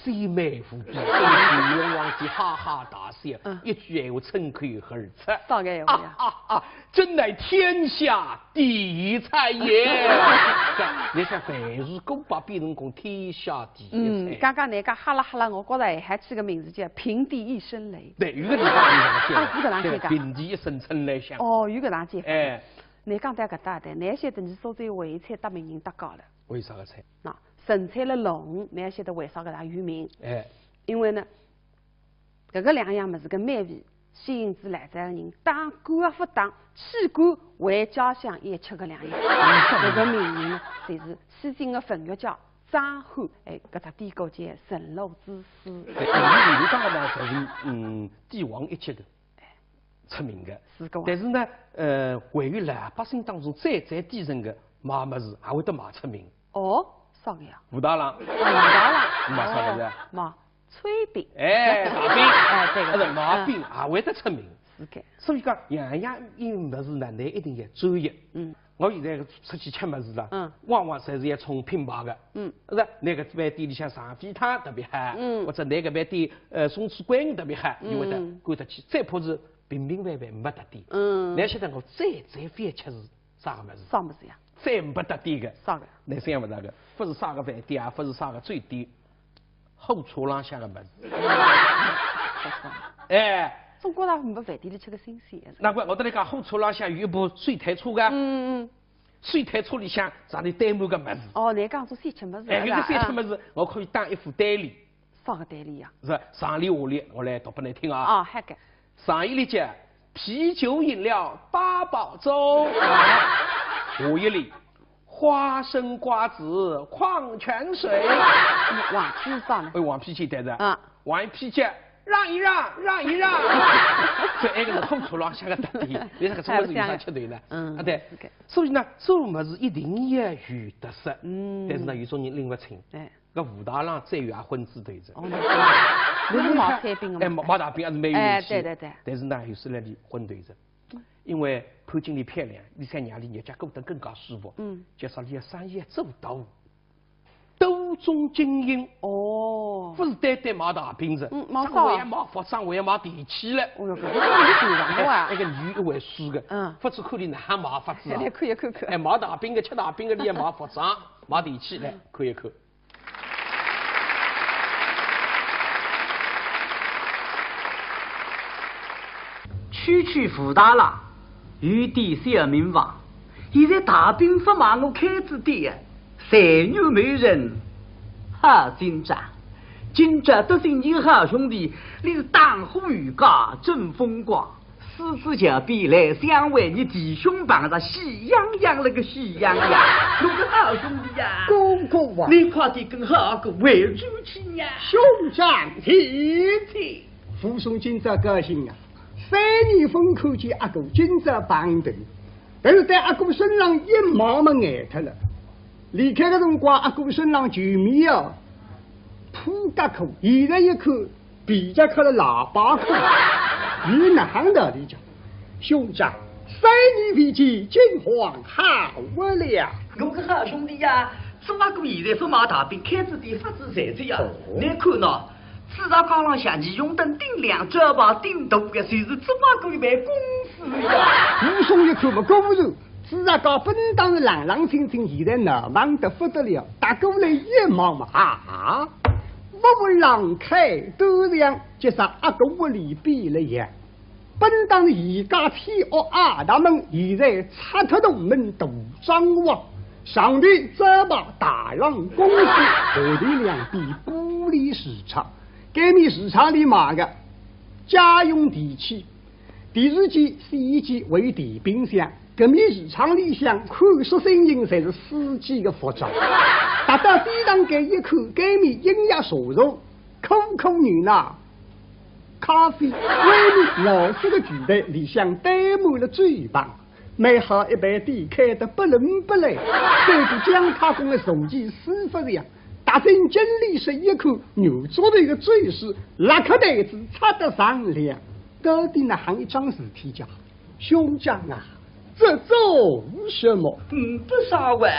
鲜美无比，所以乾隆皇帝哈哈大笑，嗯一句闲话冲口而出。啥个闲话呀？啊啊啊！真乃天下第一菜也。你看饭薯锅巴变成功天下第一嗯，菜。刚刚那个哈啦哈啦，我觉得还起个名字叫平地一声雷。对，有个地方有这样讲，啊，是搿能介讲对，平地一声春雷响。哦，有搿能介讲。哎，侬讲到搿搭的，侬晓得侬是苏州唯一菜搭名人搭界了。为啥个菜？那陈菜了龙，侬晓得为啥搿能有名？哎，因为呢，搿个两样物事个美味，吸引住来仔个人，当官也勿当，去官回家乡也吃搿两样。搿个名人呢，就是西京个文学家张翰，哎，搿只典故叫《沈洛之死》。哎，李李大呢，侪是嗯帝王一级的出名的。是个啊。但是呢，呃，位于老百姓当中最最底层的卖物事，还会得卖出名。哦，啥个呀？武大郎。武大郎。卖啥物事啊？哦，卖炊饼。哎，大饼。哎，对个，还是卖饼，嗯。还会得出名。是个。所以讲，样样一物事呢，侬一定要专业。嗯。 我现在出去吃物事了，嗯。往往侪是要冲品牌的，嗯。是吧？哪个饭店里向上海汤特别好，嗯。或者哪个饭店，呃，松鼠桂鱼特别好，嗯。因为它管得起，再怕是平平凡凡没得点。嗯。侬晓得我最最欢喜吃是啥个物事？啥物事呀？最没得点的。啥个？侬想勿到的，勿是啥个饭店啊，勿是啥个酒店，火车浪向的物事。哎。总觉着没饭店里吃个新鲜。难怪我跟侬讲，火车浪向有一部手推车的。嗯嗯。 手推车里向上头堆满个物事。哦，侬讲做小吃物事，哎，搿个小吃物事，啊。我可以打一副对联。啥个对联呀？是，上联下联，我来读拨侬听啊。啊，好个。上一联叫：啤酒饮料八宝粥。下一联，花生瓜子矿泉水。嗯，黄皮是啥呢？哎，黄皮简单的。啊。 黄皮叫让一让，让一让。所以埃个是火车浪向个特点，侬搿种物事有啥吃头呢？嗯，啊，对。OK。所以呢，做物事一定要有特色。嗯。但是呢，有种人拎勿清。哎。搿武大郎最有也昏子头子。哦，那是。那是卖炊饼的嘛。哎，卖，卖大饼还是蛮有名气。哎，对对对。但是呢，有时呢，伊昏头子。因为潘金莲漂亮，伊想让伊日脚过得更加舒服。嗯。就说伊要生意要做大。 多种经营。哦。勿是单单卖大饼子，嗯，卖啥啊？还要卖服装，还要卖电器嘞。哦哟，搿个生意挺大个啊。哎，埃个女一回书个，嗯。勿是看伊哪能卖法子啊。来看一看看。哎，卖大饼个、吃大饼个，伊也卖服装、卖电器，来看一看。区区武大郎，有点小名望，现在大饼勿卖，我开仔店， 财源没人。好今朝，今朝得罪你好兄弟，你是打虎游街真风光，狮子桥边来相会，你弟兄碰着喜洋洋那个喜洋洋，我个好兄弟呀！哥哥啊！你快点跟好哥回转去呀！兄长请。请。武松今朝高兴啊，三年勿看见阿哥，今朝碰头。 但是对阿哥身浪一望么呆脱了。离开个辰光，阿哥身浪旧棉袄、破夹裤，现在一看，皮夹克了喇叭裤，有哪哼道理讲？兄长，三年未见，金黄好不了。我个好兄弟呀，做阿哥现在勿卖大饼，开仔店发仔财哉呀。哦。侬看喏， 朱家街浪向，倪永登顶梁，招牌顶大个，就是做阿哥一爿公司个。武松一看么，果然，朱家街本当是冷冷清清，现在闹忙得不得了，踏过来一望嘛，啊，屋门浪开端详，就说阿哥屋里变了样。 本当是一家天屋矮大门，现在拆脱大门大张望，上头招牌大朗公司，下头两边玻璃橱窗，该面橱窗里卖个家用电器，电视机、洗衣机还有电冰箱，搿面橱窗里向款式新型侪是四季个服装。踏到店堂间一看，该面饮料茶座，可可牛奶、 咖啡，外面老式个柜台，里向堆满了酒瓶，蛮好一爿店开得不伦不类，对过姜太公个坐骑师傅一样，踏进经理室一看，牛桌头个酒水，拉开台子插得锃亮，到底哪哼一桩事体介？ 兄长啊，这做什么？嗯，不啥哇。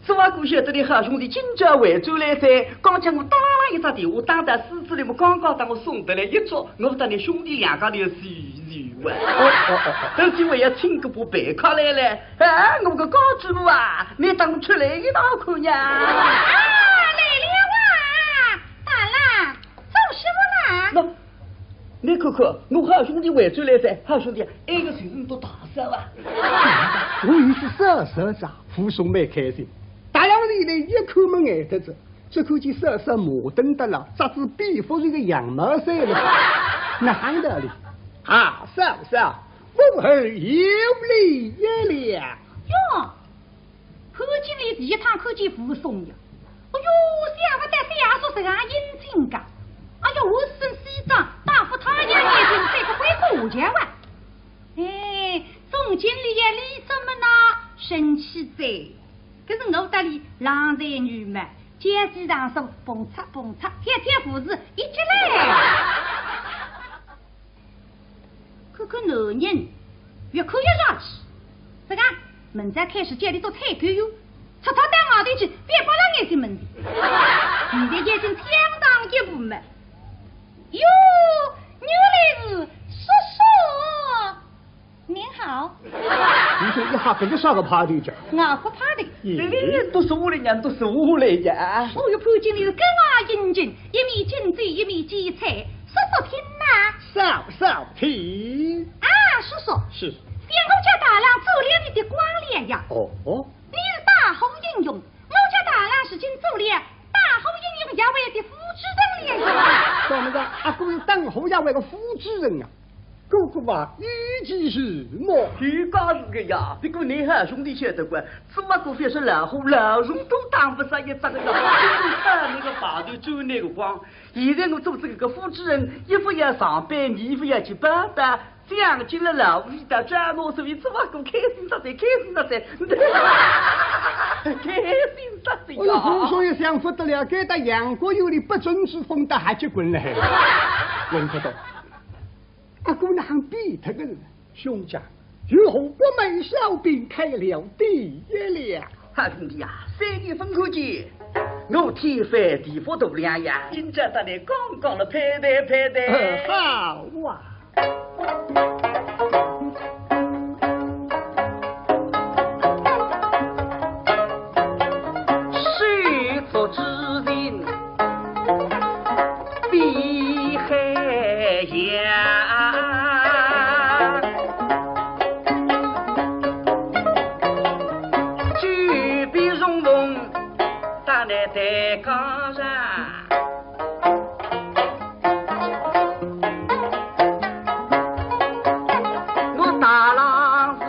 只不过晓得你好兄弟今朝回转来哉，刚刚我打了一只电话，打到书店里么，刚刚搭我送得来一桌，我搭你兄弟两家头叙叙哇。哦，哦，哦，哦。等歇我要请个部陪客来了，哎，我个家主婆啊，你等出来一道看呀。啊，来了啊，大郎，做什么呢？喏， 你看看，我好兄弟回转来哉，好兄弟，埃个就是倷大嫂啊。我有只嫂嫂哉，武松蛮开心。踏上前来一看么呆脱哉，只看见嫂嫂麻登得了，着仔便服是个羊毛衫了。哪哼道理？啊，嫂嫂，武二有礼一了。哟，潘金莲第一趟看见武松呀，哎哟，想勿到小叔实梗英俊个。哎哟，我身西装，戴副太阳眼镜，戴个灰姑娘啊。哎，总经理呀，你怎么那生气哉？可是我搭你郎才女貌，肩系上手，蹦擦蹦擦，跳跳舞是一绝嘞。看看男人，越看越洋气。这个，明朝开始叫你做采购员，出趟到外头去，别光浪眼睛门的。现在已经抢上一步嘛。哟，原来是叔叔，您好。你说一下搿个啥个派头讲？外国派头。咦，都是我的娘，都是我的呀。哦哟，潘经理是格外英俊，一面敬酒，一面接菜，叔叔听呐。嫂嫂听。啊，叔叔。是。想我家大郎做了你的光了呀。哦。你是打虎英雄，我家大郎如今做了打虎英雄学会的副主任了呀。怎么着，阿哥是打虎学会的副主任啊？哥哥啊，有其事么？有介事个呀，不过你好兄弟晓得个，只不过非是老虎，老鼠都打不杀一只个呀。看那个派头，做那个光。现在我做这个副主任，一副要上班，二副要去报到，奖金了老虎一道，赚我所以只不过开心煞哉，开心煞哉，开心煞哉呀。哎哟，胡说也想不得了，该搭杨国有的不准之风，倒还结棍了。轮不到。 阿哥哪哼变脱个人？兄长，如何不卖小饼开了店了？好兄弟啊，三年分开间，我天翻地覆大两样，今朝搭你讲讲了，拍台拍台。呃，好啊。手足之情 比海洋。举杯重逢，搭你对讲上。我大郎是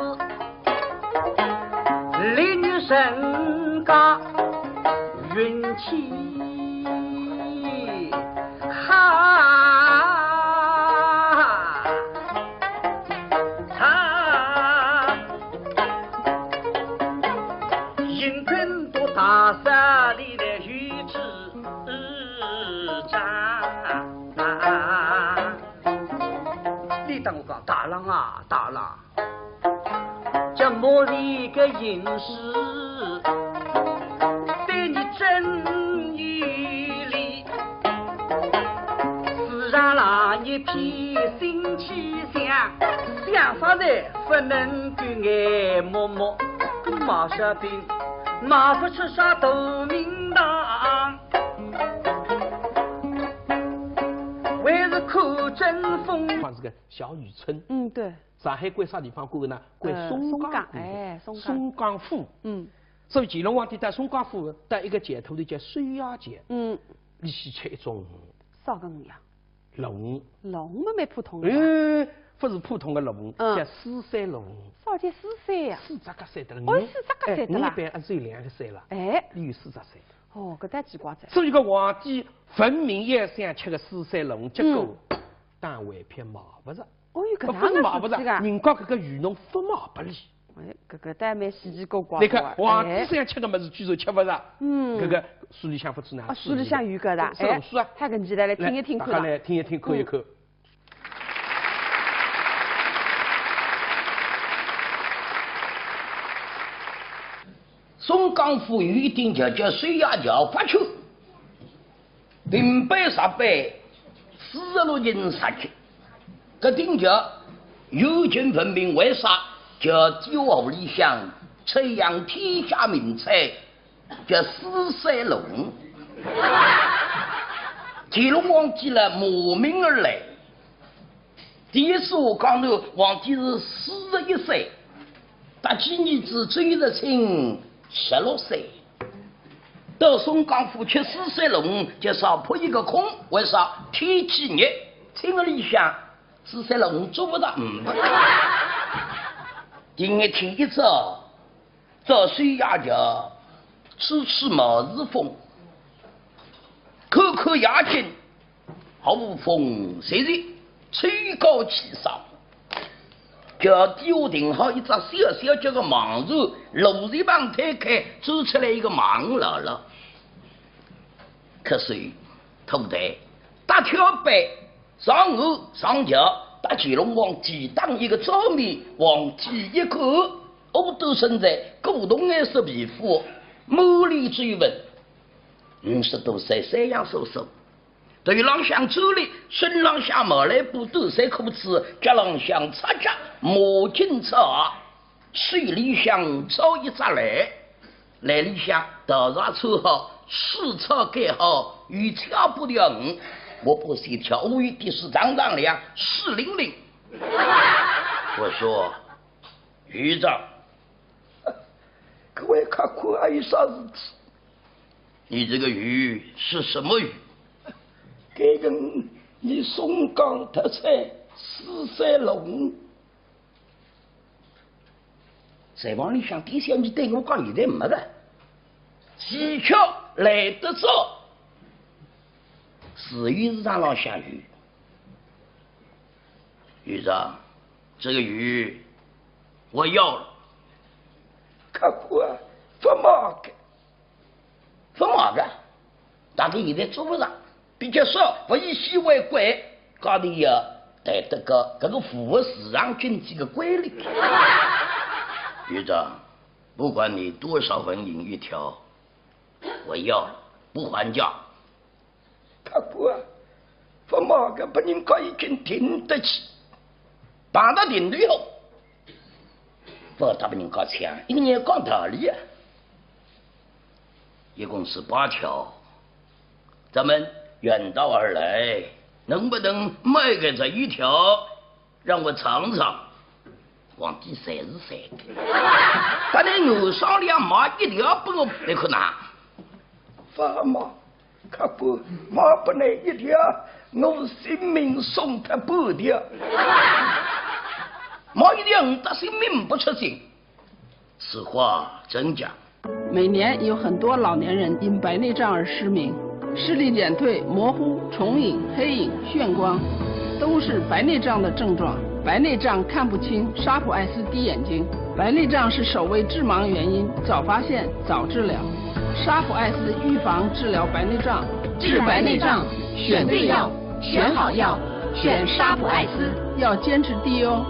历日身家运气好，幸亏都大山里的鱼子长。你当我讲大郎啊，大郎。 这末日个形势，对你真有利。世上哪一片新气象，想法子不能够眼摸摸，卖小饼，卖不出啥大名堂。还是看春风。放这个小渔村。嗯，对。 上海归啥地方管呢？归呃，松江管。松江，哎，松江。松江府。嗯。所以乾隆皇帝到松江府，到一个街头里叫收药街。嗯。里去吃一种啥个鱼啊？鲈鱼。鲈鱼嘛蛮普通的吧？哎，不是普通的鲈鱼，嗯。叫四色鲈鱼。啥叫四色呀？四只脚色的了。哦，四只脚色的啦。哎，人一般啊只有两个色了。哎。里有四只色。哦，搿倒奇怪哉。所以个皇帝分明也想吃个四色鲈鱼，结果嗯。档位偏买勿着。 哦哟，搿能个事体啊。勿是买勿着，人家搿个鱼农勿卖拨伊。哎，搿个倒蛮稀奇古怪个。你看，皇帝想吃个物事，居然吃勿着。嗯。搿个书里向勿出呢。啊，书里向有搿个的，哎，是啊。还跟起来来听一听看啦。来，大家来听一听，看一看。嗯。松江府有一定叫，叫水衙桥八区。 平辈十辈，四十六人杀去。搿定叫有情分明，为啥？叫酒壶里向出一样天下名菜，叫四色鲈鱼。乾隆皇帝呢，慕名而来。 第一次我讲头皇帝是四十一岁，搭仔儿子周日清十六岁。到松江府吃四色鲈鱼，就少扑一个空，为啥？天气热，厅里向四色鲈鱼做勿着，嗯。第二天一早， 到水衙桥，吹吹毛时风，看看夜景，无风雪日，秋高气爽。脚底下停好一只小小叫个盲船，路一旁推开，走出来一个盲老老。瞌睡、拖台、搭跳板、上岸上桥，搭乾隆皇帝打一个照面，皇帝一看，五斗身材，古铜颜色皮肤，满脸皱纹，五十多岁，三样叔叔。头浪向走哩，身浪向毛来布短衫裤子，脚浪向赤脚，马颈赤鞋，手里向抄一只篮，篮里向稻草穿好，水草盖好，有条布条鱼，我把线条乌一点水长长亮，水灵灵。我说，渔长，各位客官，还有啥事体？你这个鱼是什么鱼？搿个，你松江特产四色龙。在房里向，底下你对我讲，现在没了。技巧来得早，自由市场浪向有。渔长，这个鱼我要了。客官，勿卖个。勿卖个，大家现在做勿着，比较少，勿以稀为贵，价钿也抬得高，搿个符合市场经济个规律。渔长，不管你多少纹银一条，我要了，不还价。客官，勿卖个，别人家已经订得起，碰到定头好，勿搭别人家抢，一个人讲道理啊。一共是八条，咱们远道而来，能不能卖个这一条让我尝尝？皇帝侪是三个，但你硬上来卖一条拨我，你看呐？勿卖，客官，卖拨你一条，我性命送脱半条。卖一条，我搭性命勿出征。此话怎讲？每年有很多老年人因白内障而失明，视力减退、模糊、重影、黑影、眩光，都是白内障的症状。白内障看不清，沙普爱思滴眼睛。白内障是首位致盲原因，早发现，早治疗。沙普爱思预防治疗白内障。治白内障，选对药，选好药，选沙普爱思。要坚持滴哦。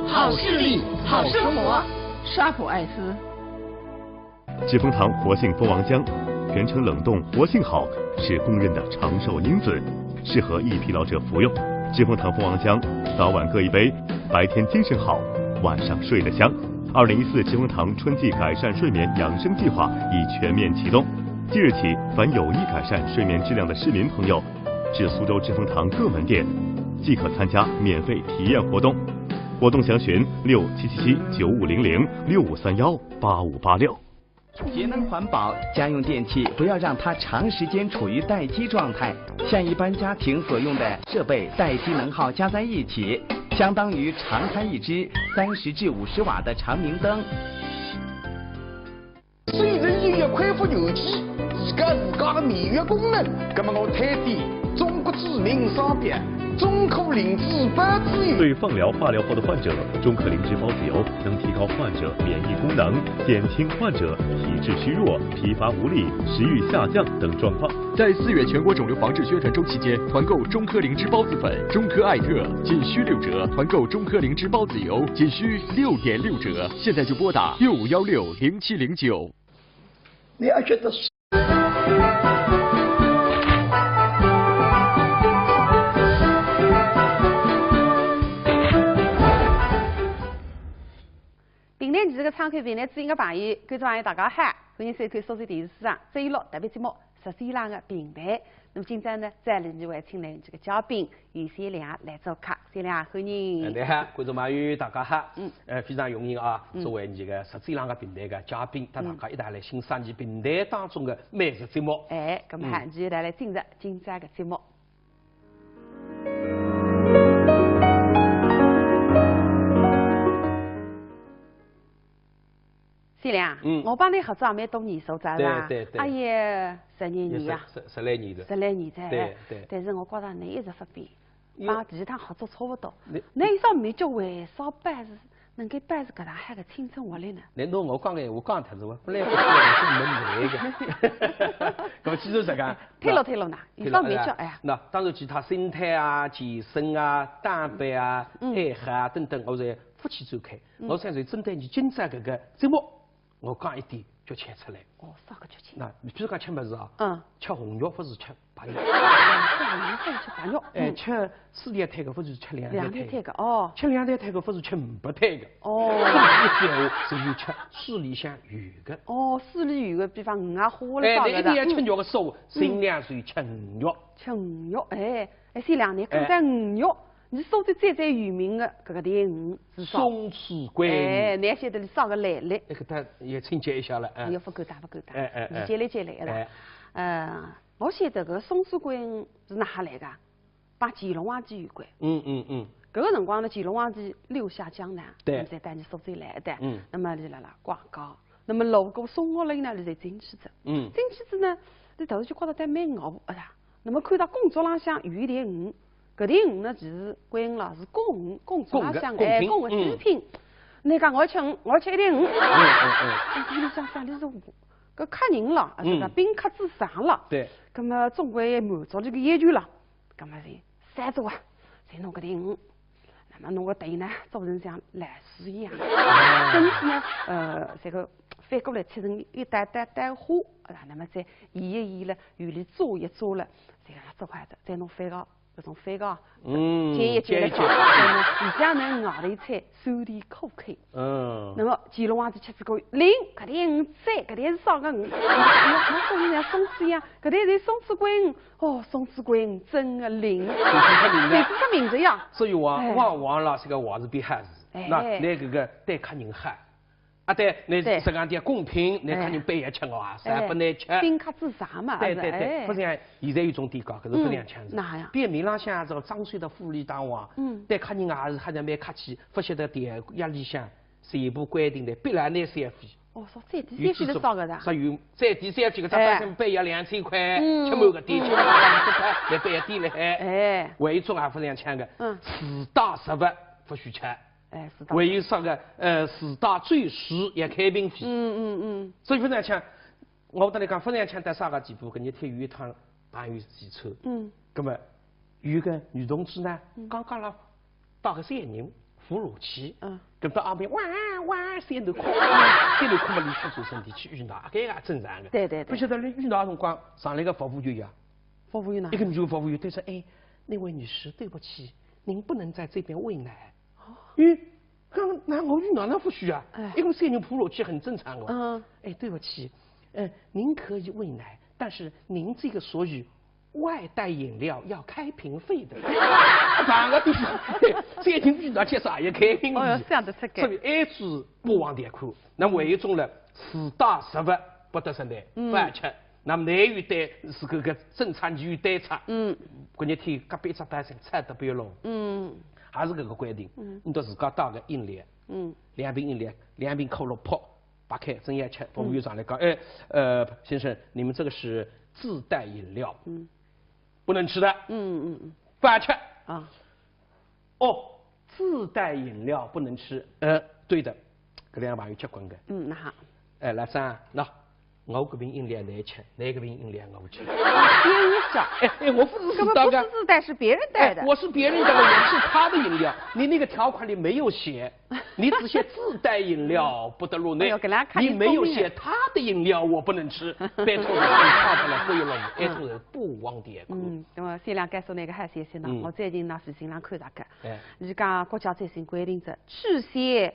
好视力，好生活。沙普爱思。 知蜂堂活性蜂王浆，全程冷冻，活性好，是公认的长寿因子，适合易疲劳者服用。知蜂堂蜂王浆，早晚各一杯，白天精神好，晚上睡得香。二零一四知蜂堂春季改善睡眠养生计划已全面启动，即日起，凡有意改善睡眠质量的市民朋友，至苏州知蜂堂各门店，即可参加免费体验活动。活动详询六七七七九五零零、六五三幺八五八六。 节能环保，家用电器不要让它长时间处于待机状态。像一般家庭所用的设备待机能耗加在一起，相当于长开一支三十至五十瓦的长明灯。 水能源要开发有机，提高自家的免疫功能。那么我推荐中国著名商标中科灵芝保子油。对放疗、化疗后的患者，中科灵芝孢子油能提高患者免疫功能，减轻患者体质虚弱、疲乏无力、食欲下降等状况。在四月全国肿瘤防治宣传周期间，团购中科灵芝孢子粉、中科艾特仅需六折，团购中科灵芝孢子油仅需六点六折。现在就拨打六五幺六零七零九。 你要晓得是。评弹艺术个窗口，评弹知音个朋友，观众朋友，大家好，欢迎收看苏州电视书场周六特别节目《十三郎个评弹》。那么今朝呢，再另外请来这个嘉宾， 由谢亮来做客。谢亮，欢迎。哎，你好，观众朋友，大家好。嗯。呃，非常荣幸啊，嗯。作为这个《十三郎个评弹》个嘉宾，搭大家一道来欣赏伊评弹当中的美食节目。哎，那么嗯。继续来进入今朝的节目。亮，嗯我帮你合作也蛮多年数哉，是吧？对对对哎呀，十几年呀，十十十来年了。十来年哉。对对但是我觉着侬一直发病，哟帮其他合作差不多你。侬一直没叫为啥办事，能够办事搿能好个青春活力呢？侬拿我讲个闲话讲脱是吧？本来勿是我是没来个。搿么既然实梗，退了退了呢，一直没叫，对了哎呀，那当然其他心态啊、健身啊、打扮啊、嗯爱好啊等等，我侪勿去展开。我想说，针对侬今朝搿个节目，我讲一点就讲出来。哦，啥个剧情？那你比如讲吃物事啊，嗯，吃红肉勿是吃白肉，这样子吃白肉，哎，嗯，吃四天退个勿是吃两天退个，两天退个，哦，吃两天退个勿是吃五百退个。哦，搿个闲话是有吃水里向有个。哦，水里有个，比方鱼啊、虾啦哎，啥个的，侬一定要吃嗯肉个食物，尽量是吃鱼肉。吃鱼肉，哎，哎，先亮，侬讲到鱼肉，侬苏州最最有名个搿个条鱼是啥？松鼠桂鱼。哎，侬晓得伊啥个来历？哎，搿搭也请教一下了，哎哎，勿敢当，勿敢当，哎哎哎侬接来接来个啦哎。呃，我晓得搿个松鼠桂鱼是哪哈来个？帮乾隆皇帝有关。嗯嗯嗯，搿个辰光呢，乾隆皇帝六下江南，对那么才带伊苏州来的。嗯那么伊辣辣逛街，那么路过松树林呢，伊才进去的。嗯进去之呢，伊突然就觉得得蛮饿啊。那么看到供桌浪向有一条鱼，搿条鱼呢就是桂鱼啦，是供鱼，供桌浪向哎供个祭品。侬讲我吃鱼，我吃一条鱼。嗯嗯嗯，我心里想想，伊是搿客人了，啊是个嗯宾客之上了。对，葛么总归满足伊个要求了。葛么是三桌啊，侪弄搿条鱼。那么弄个头呢，做成像老鼠一样，身子呢，呃，这个翻过来切成一点点点花，啊，那么再移一移了，有里做一做了，这个做好的，再弄翻个，搿种翻个，嗯，煎一煎了烤，煎一煎那么里向呢，外头一层酸甜口口。嗯，那么乾隆皇帝吃仔过，灵，搿条鱼赞，搿条是啥个鱼？哎呀，我说人家松鼠呀，搿条是松鼠桂鱼。哦，松鼠桂鱼真个灵，就是出名的。就是出名的呀。所以王哎王王老师个话是比还是，哎那那个个对客人好，啊对，那对实际上点公平，那客人哎不要吃我啊，哎啥不能吃。宾客之上嘛，对对对，是吧哎不像现在有种店家，可是不像腔子。嗯哪样表面浪向这个装修的富丽堂皇，嗯对客人也是还是蛮客气，不晓得店家里向全部规定的，必然拿消费。哦，说最低消费是啥个的？说有最低消费个，他哎本身背要两千块，嗯吃满个店，嗯吃满个店，来背要店了还。哎，还有一种也不像腔个，嗯实打实物不许吃。哎，是的。还有啥个，呃，实打最实也开瓶费。嗯嗯嗯，所以勿像腔，我跟你讲，勿像腔到啥个地步，搿日天有一趟朋友聚餐，嗯，葛么有一个女同志呢，刚刚了带个小囡扶老去，嗯，搿到旁边哇哇小囡哭，小囡哭嘛，伊出转身体去喂奶，搿个也正常个。对对对勿晓得伊喂奶辰光上来个服务员呀，服务员呢一？个女服务员对说，哎，那位女士，对不起，您不能在这边喂奶。咦，刚那我喂奶哪能勿许啊？哎因为小囡扶老去很正常哦。嗯，哎，对不起，呃，您可以喂奶，但是您这个所有外带饮料要开瓶费的。哪个地方？小囡喂奶吃啥也开瓶哦哟费。想得出个所以爱吃霸王条款。那么还有一种呢，实打实物不得食奶，嗯勿吃。那么侬有对是搿个政策，侬有对策。嗯搿日天隔壁一只单身菜得不要弄，嗯，还是搿个规定，嗯侬到自家带个饮料，嗯两瓶饮料，两瓶可乐泡，打开正要吃，服务员上来讲，哎，呃，先生，你们这个是自带饮料，嗯不能吃的，嗯嗯嗯勿吃。啊，哦，自带饮料不能吃。呃，对的，搿两个朋友结棍个。嗯，那好，哎，老张，喏，我搿瓶饮料侬吃，侬搿瓶饮料我吃。编一下，哎哎，我勿是根本带个不是自带，是别人带的哎，。我是别人带的，我是他的饮料。你那个条款里没有写，你只写自带饮料不得入内，哎呦，搿两个看你没有你聪明写他的饮料我不能吃，别错了，你看出来不一样，哎，这个霸王条款。嗯，那么先来告诉那个海鲜先生，嗯我最近呢是新浪看到个，哎，伊讲国家最新规定着，取消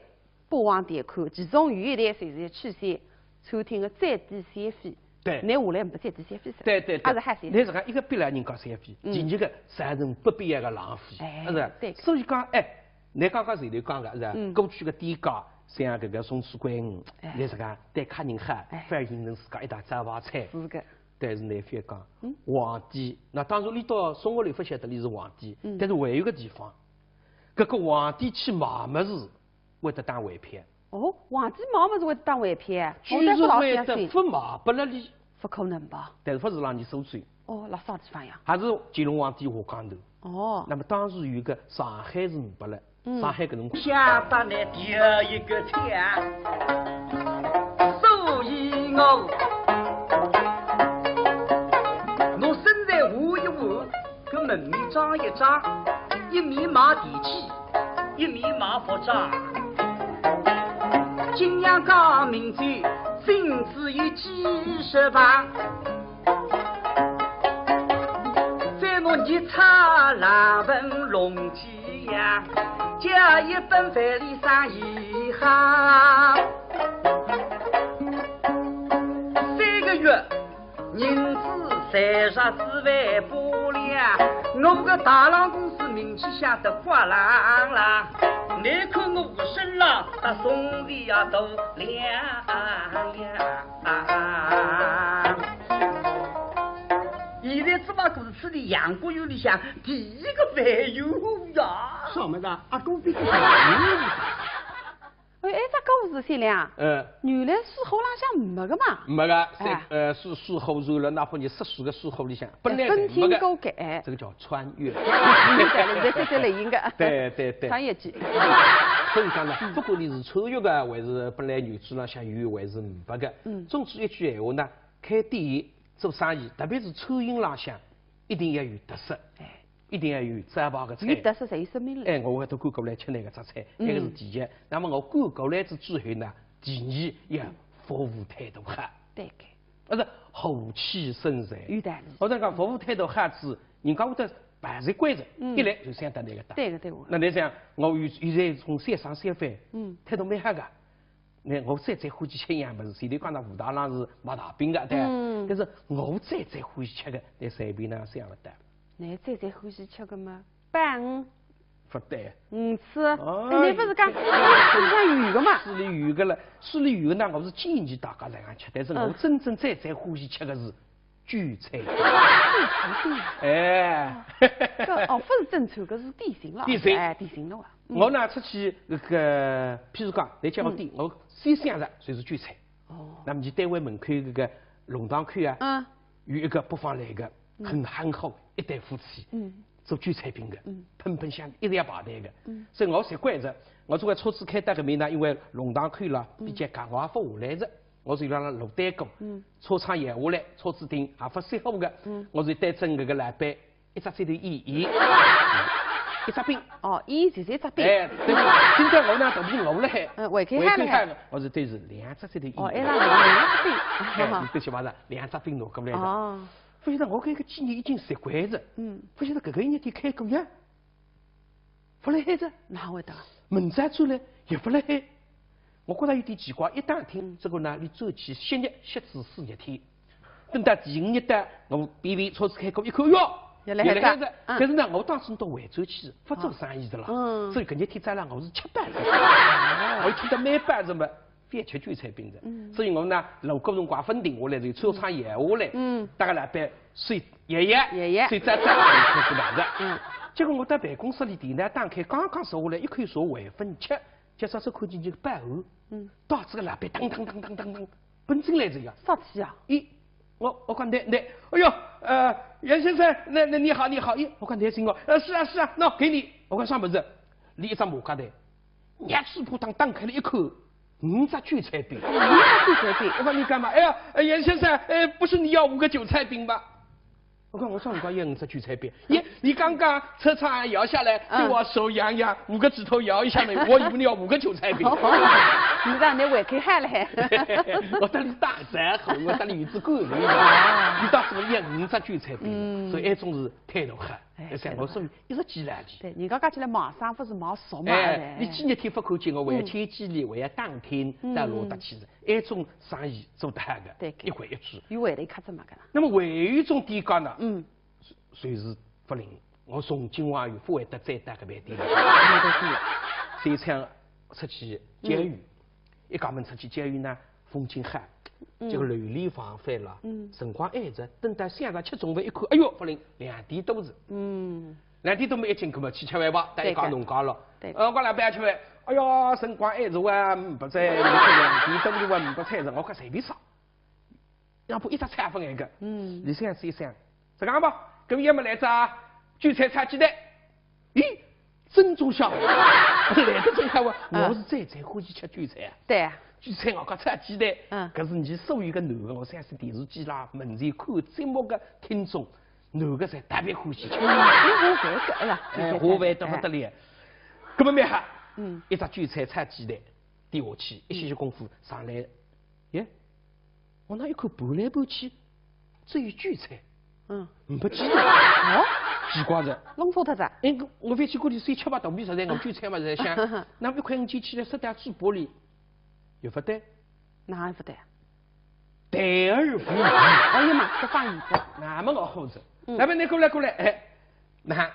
霸王条款，其中有一点就是取消餐厅的最低消费。对拿下来没最低消费噻。对对对，还是海鲜。侬实讲一个必然人家消费，嗯第二个造成不必要的浪费，哎是不是？对所以讲，哎，侬刚刚前头讲个是吧？嗯过去个店家像搿个松鼠桂鱼，哎侬实讲对客人好哎，反而形成自家一大招牌菜。是个。但是侬覅讲嗯，皇帝，那当然伊到松鹤楼勿晓得伊是皇帝，嗯但是还有个地方，搿个皇帝去买物事会得打回票。哦，皇帝买物事会得当回票啊？我倒勿老相信。就是会得勿卖拨了俚。勿可能吧？但是勿是让俚收走，哦，辣啥地方呀？还是乾隆皇帝下江头。哦。那么当时有一个上海是呒不了，嗯。上海搿辰光。下发来第一个天，所以我，我身材换一换，搿门面张一张，一面卖地契，一面卖服装。景阳冈明朝，金子有几十万。 再拿日赤蓝纹龙脊呀，加一本万里山一行。三个月，银子赚着几万把了，我个大郎公司名气响得哗啦啦。你看我个身浪，搭宋朝呀都两样。 啊，现在只不过是处在阳谷县里向第一个万元户呀。什么的？啊，公子是万元户。哎，哎，搿个是啥嘞啊？嗯。原来水浒浪向没个嘛。没个，三，哎。呃，水，水浒传了，哪怕你十四个水浒里向，本来哎，侪没个。分清高低，哎。这个叫穿越。对了，现在在来应该。对，对，对。穿越剧。所以讲呢，嗯。不管你是穿越个，还是本来原著浪向有，还是没个，嗯。总之一句闲话呢， 开店做生意，特别是餐饮浪向，一定要有特色，哎。一定要有招牌个菜。有特色才有生命力。哎，我会得赶过来吃㑚搿只菜，嗯。搿个是第一。那么我赶过来仔之后呢，第二要服务态度好。对个。而且和气生财。有道理。我在讲服务态度好仔，人家会得排队关着，嗯。一来就想到㑚搿搭。对个，对个。那你想，我有，现在从小商小贩，嗯。态度蛮好个。 那我最最欢喜吃一样物事，前头讲到武大郎是卖大饼个，对伐？嗯。但是我最最欢喜吃个，拿随便哪想勿到。㑚最最欢喜吃个嘛，板鱼。勿对。鱼翅。哎，哎，㑚勿是讲，市里向有个嘛？市里有个了，市里有个呢，我是建议大家来吃，但是我嗯。真正最最欢喜吃个是 韭菜。韭菜饼。哎。搿，哦，勿是正餐，搿是点心了。点心。哎，点心了哇。嗯。我呢，出去搿个，譬如讲，㑚叫我点，嗯。我先想着就是韭菜。哦。那么就单位门口搿个弄堂口啊，嗯。有一个北方来个，嗯。很憨厚，一对夫妻，嗯。做韭菜饼个，嗯。喷喷香，一直要排队个。嗯。所以我习惯着，我总归车子开到搿面呢，因为弄堂口了，嗯。比较赶，我也勿下来着。 我就辣辣路对过，嗯。车窗摇下来，车子停，还勿熄火个，嗯。我就对准搿个老板一只指头演演，一只饼。哦，演就是一只饼。哎，对，今朝我呢，肚皮饿了海，嗯，胃口好了海，胃口好了，我就对是两只指头演。哦，哎，那两只饼。哎，你对起嘛是两只饼拿过来的。哦。勿晓得我搿个几年已经习惯着，嗯。勿晓得搿个一日天开过呀。 勿来海着。哪会得？明朝转来也勿来海。我觉着有点奇怪，一打听，嗯。这个呢，伊转去歇日，歇仔四日天。等到第五日到，我便便车子开过一看，哟，也来海着。也来海着。嗯。但是呢，我当时到回转去，勿做生意的了。嗯。所以搿日天早浪我是吃饱了。哦。我吃得蛮饱的嘛。 覅吃韭菜饼的。嗯。所以我呢，路过辰光分定下来，就车窗摇下来，嗯。搭个老板睡，爷爷，爷爷。睡着着，开始忙着。嗯。结果我到办公室里，电脑打开，刚刚坐下来，一口茶还朆吃，结果只看见一个保安，嗯。带仔个老板，当当当当当当，奔进来这个。啥体啊？咦，我，我讲，倷，倷，哎哟，呃，袁先生，那，那你好，你好，咦，我讲，倷请我，呃，是啊，是啊，喏，给你。我讲，啥物事？伊一只麻夹袋， 拿嘴巴当打开了一看，五只韭菜饼。五只韭菜饼。我讲你干嘛？哎呀，呃，袁先生，呃，不是你要五个韭菜饼吗？我讲我啥辰光要五只韭菜饼？耶，你刚刚车窗摇下来，嗯。对我手扬扬，五个指头摇一下呢，我以为你要五个韭菜饼。你让人胃口好嘞。我搭伊打招呼，我搭伊有只感情。啊。伊当时要五只韭菜饼，嗯。所以埃种是态度好。 哎，哎，像我说，一直记牢记。对，人家讲起来卖生勿是卖熟嘛，哎，哎。你几日天勿看见我，还要牵记伊，还要打听，嗯。到哪搭去是，埃种生意做得好个，对，一回一去。有回头客子嘛，搿能。那么还有一种店家呢，嗯。就是勿灵，我从今往后勿会得再到搿爿店了。对，对，对。所以像出去郊游，嗯。 一家门出去郊游呢，风景好，嗯。结果楼里房翻了，嗯。辰光晏着，等到想着吃中饭一看，哎哟，勿灵，两点多是。嗯。两点多么一进去嘛，去吃饭吧，大家讲农家乐。对。呃，我老板吃饭，哎呀，辰光还是啊，勿在，伊等伊还勿在，我讲随便啥。要不一只菜也勿眼个。嗯。李先生一想，这样吧，搿么要么来只啊，韭菜炒鸡蛋。咦，正中下怀，来得正好啊！啊我是最最欢喜吃韭菜啊。对啊。韭菜我讲炒鸡蛋，嗯搿是你所有个男个，我相信电视机啦、门前看节目个听众，男个侪特别欢喜吃。嗯，我搿个了。哎，下饭得勿得了。搿么蛮好，嗯一只韭菜炒鸡蛋，点下去，一歇歇功夫上来，耶，我那一看盘来盘去，只有韭菜，嗯，没鸡蛋。哦，奇怪着。弄错脱哉。哎，我我回去过去先吃吧，肚皮实在，我韭菜嘛在想，那么一块五斤起来塞到嘴巴里，又勿对，哪还勿对啊？对而无语。哎呀妈，这放椅子。那么我好着，嗯那么你过来过来，哎，那，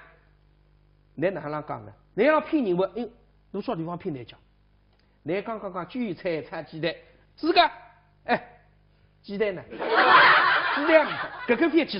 你哪能讲的？你要骗人我，哎，侬啥地方骗人家？你刚刚讲韭菜炒鸡蛋，是个，哎，鸡蛋呢？是这样的，搿个骗鸡